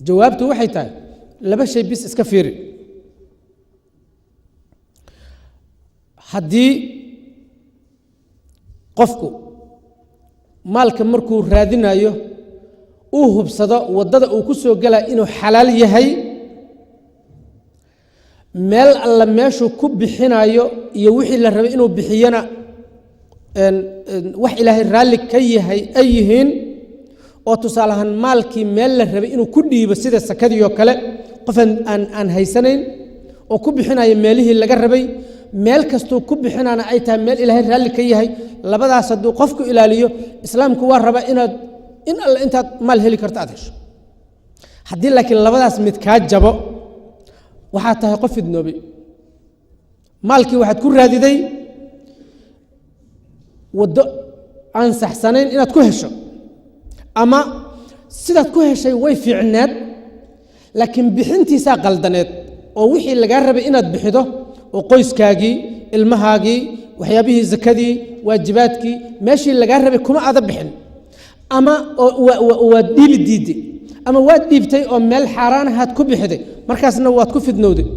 Jawaabtu waxay tahay laba shay bis iska fiiri. Haddii qofku maalka markuu raadinayo uu hubsado waddada uu ku soo gelaya inuu xalaal yahay, meel alla meeshuu ku bixinayo iyo wixii la rabay inuu bixiyona wax Ilaahay raalli ka yahay ay yihiin, oo tusaale ahaan maalkii meel la rabay inuu ku dhiibo, sida sakadii oo kale, qof aan haysanayn oo ku bixinayo meelihii laga rabay, meel kastuu ku bixinana ay tahay meel Ilaahay raalli ka yahay, labadaas hadduu qofku ilaaliyo, islaamku waa rabaa inaad in alle intaad maal heli karto aad hesho. Haddii laakiin labadaas mid kaa jabo, waxaad tahay qof fidnoobay. Maalkii waxaad ku raadiday waddo aan saxsanayn inaad ku hesho, ama sidaad ku heshay way fiicneed, laakiin bixintiisaa qaldaneed, oo wixii lagaa rabay inaad bixido oo qoyskaagii, ilmahaagii, waxyaabihii zakadii, waajibaadkii, meeshii lagaa rabay kuma aada bixin, ama waad dhiibi diiday, ama waad dhiibtay oo meel xaaraanahaad ku bixiday. Markaasna waad ku fidnowday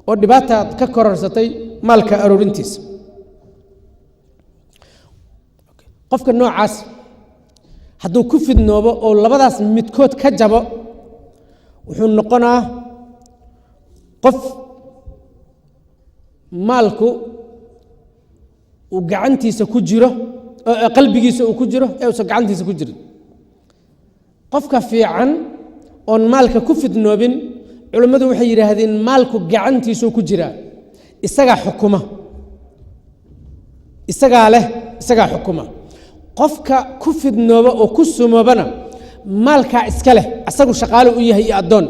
oo dhibaataad ka kororsatay maalka aroorintiisa. Qofka noocaas hadduu ku fidnoobo oo labadaas midkood ka jabo, wuxuu noqonaa qof maalku uu gacantiisa ku jiro oo qalbigiisa uu ku jiro ee uusan gacantiisa ku jirin. Qofka fiican oon maalka ku fidnoobin, culimmadu waxay yidhaahdeen maalku gacantiisuu ku jiraa, isagaa xukuma, isagaa leh, isagaa xukuma. Qofka ku fidnooba oo ku sumoobana maalkaa iska leh, asagu shaqaale u yahay iyo addoon.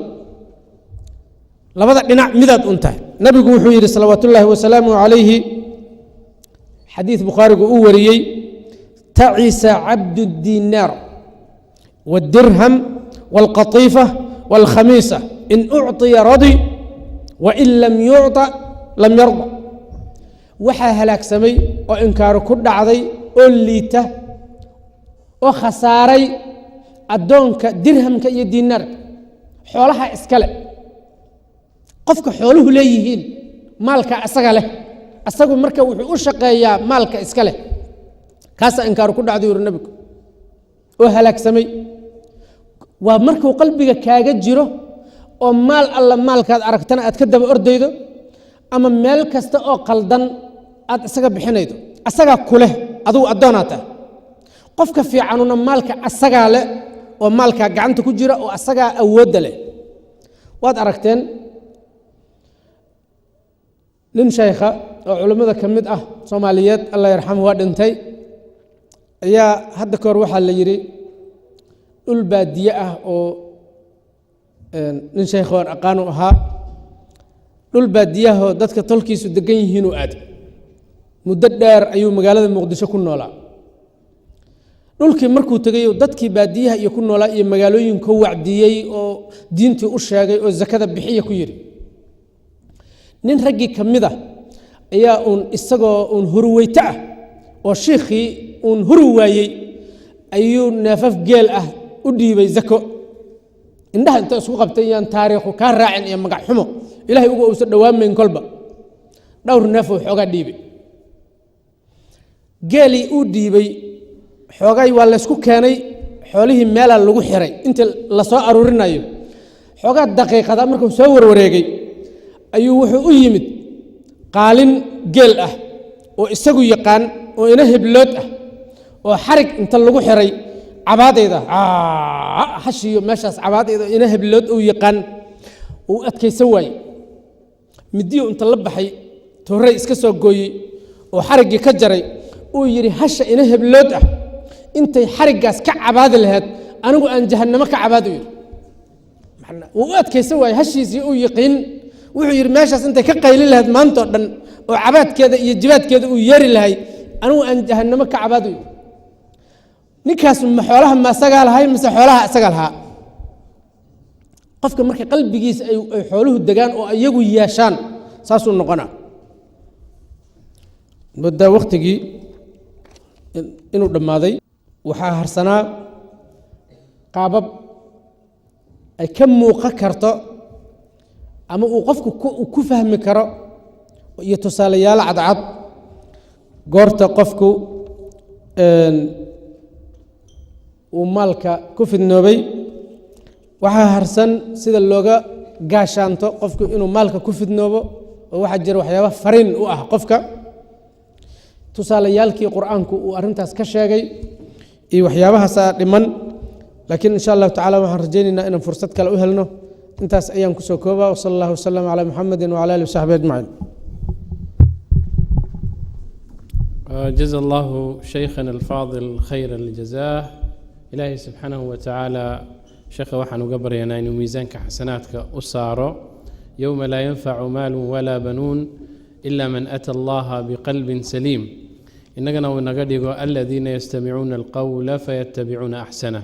Labada dhinac midaad un tahay. Nabigu wuxuu yidhi salawaat ullaahi wasalaamu calayhi, xadiid Bukhaarigu uu wariyey: tacisa cabdu dinaar wاdirham wاlqatiifa wاlkhamiisa, in ucطiya radi wain lam yucطa lam yarda. Waxaa halaagsamay oo inkaaru ku dhacday oo liita oo khasaaray addoonka dirhamka iyo dinaarka, xoolaha iskale. Qofka xooluhu leeyihiin maalka asaga leh, asagu marka wuxuu u shaqeeyaa maalka iska leh, kaasaa inkaaru ku dhacday, yuri nabigu, oo halaagsamay. Waa markuu qalbiga kaaga jiro oo maal alla maalkaad aragtana aad ka daba ordaydo, ama meel kasta oo qaldan aad isaga bixinaydo. Asagaa ku leh, adugu addoonaa tahay. Qofka fiicanuna maalka asagaa leh oo maalkaa gacanta ku jira oo asagaa awoodda leh. Waad aragteen nin shaykha oo culimmada ka mid ah Soomaaliyeed, Allah yarxamu, waa dhintay, ayaa hadda ka hor waxaa la yidhi dhul baadiye ah oo nin shaykhoon aqaanu ahaa, dhul baadiyahoo dadka tolkiisu degan yihiinuu aaday. Muddo dheer ayuu magaalada Muqdisho ku noolaa. Dhulkii markuu tegay, dadkii baadiyaha iyo ku noolaa iyo magaalooyinka wacdiyey oo diintii u sheegay oo zakada bixiya ku yidhi. Nin raggii ka mid ah ayaa uun isagoo uun huruweyto ah oo shiikhii uun huri waayey ayuu neefaf geel ah u dhiibay zako. Indhaha inta isku qabtay, yaan taariikhu kaa raacin iyo magac xumo Ilahay uga uusan dhowaamayn, kolba dhowr neefoo xoogaa dhiibay. Geelii uu dhiibay xoogay waa laysku keenay, xoolihii meelaa lagu xiray inta lasoo aruurinayo. Xoogaa daqiiqada markuu soo warwareegay ayuu wuxuu u yimid qaalin geel ah oo isagu yaqaan oo ina heblood ah oo xarig inta lagu xiray cabaadayda hashiyo meeshaas cabaadayda. Ina heblood uu yaqaan uu adkaysan waaye, midiyo inta la baxay toorey iska soo gooyey oo xariggii ka jaray. Uu yidhi, hasha ina heblood ah intay xariggaas ka cabaadi lahayd, anigu aan jahannamo ka cabaadi. Yidhi wuu u adkaysan waayey hashiisii uu yiqiin. Wuxuu yidhi, meeshaas intay ka qaylin lahayd maanta oo dhan oo cabaadkeeda iyo jibaadkeeda uu yeeri lahay, anigu aan jahannamo ka cabaadi. Yidhi, ninkaas ma xoolaha ma asagaa lahay mise xoolaha isaga lahaa? Qofka marka qalbigiisa ay xooluhu degaan oo iyagu yeeshaan, saasuu noqonaa. Muddaa waktigii inuu dhammaaday. Waxaa harsanaa qaabab ay ka muuqan karto ama uu qofku ku fahmi karo iyo tusaalayaalo cadcad goorta qofku uu maalka ku fidnoobay. Waxaa harsan sida looga gaashaanto qofku inuu maalka ku fidnoobo, oo waxaa jira waxyaaba fariin u ah qofka, tusaalayaalkii Qur-aanku uu arrintaas ka sheegay iyo waxyaabahaasaa dhiman. Laakiin insha Allahu tacala waxaan rajaynaynaa inaan fursad kale u helno. Intaas ayaan kusoo koobaa. Wsala allahu wasalam calaa Muxamedi wcala alihi wasaxbi ajmaciin. جزا الله شيخنا الفاضل خير الجزاء. إلهي سبحانه وتعالى Sheekha waxaan uga baryanaa inuu miisaanka xasanaadka u saaro. Yowma laa yanfacu maalun walaa banuun ila man ata Allaha biqalbin saliim, innagana uu naga dhigo aladiina yastamicuuna alqowla fayatabicuuna axsanah.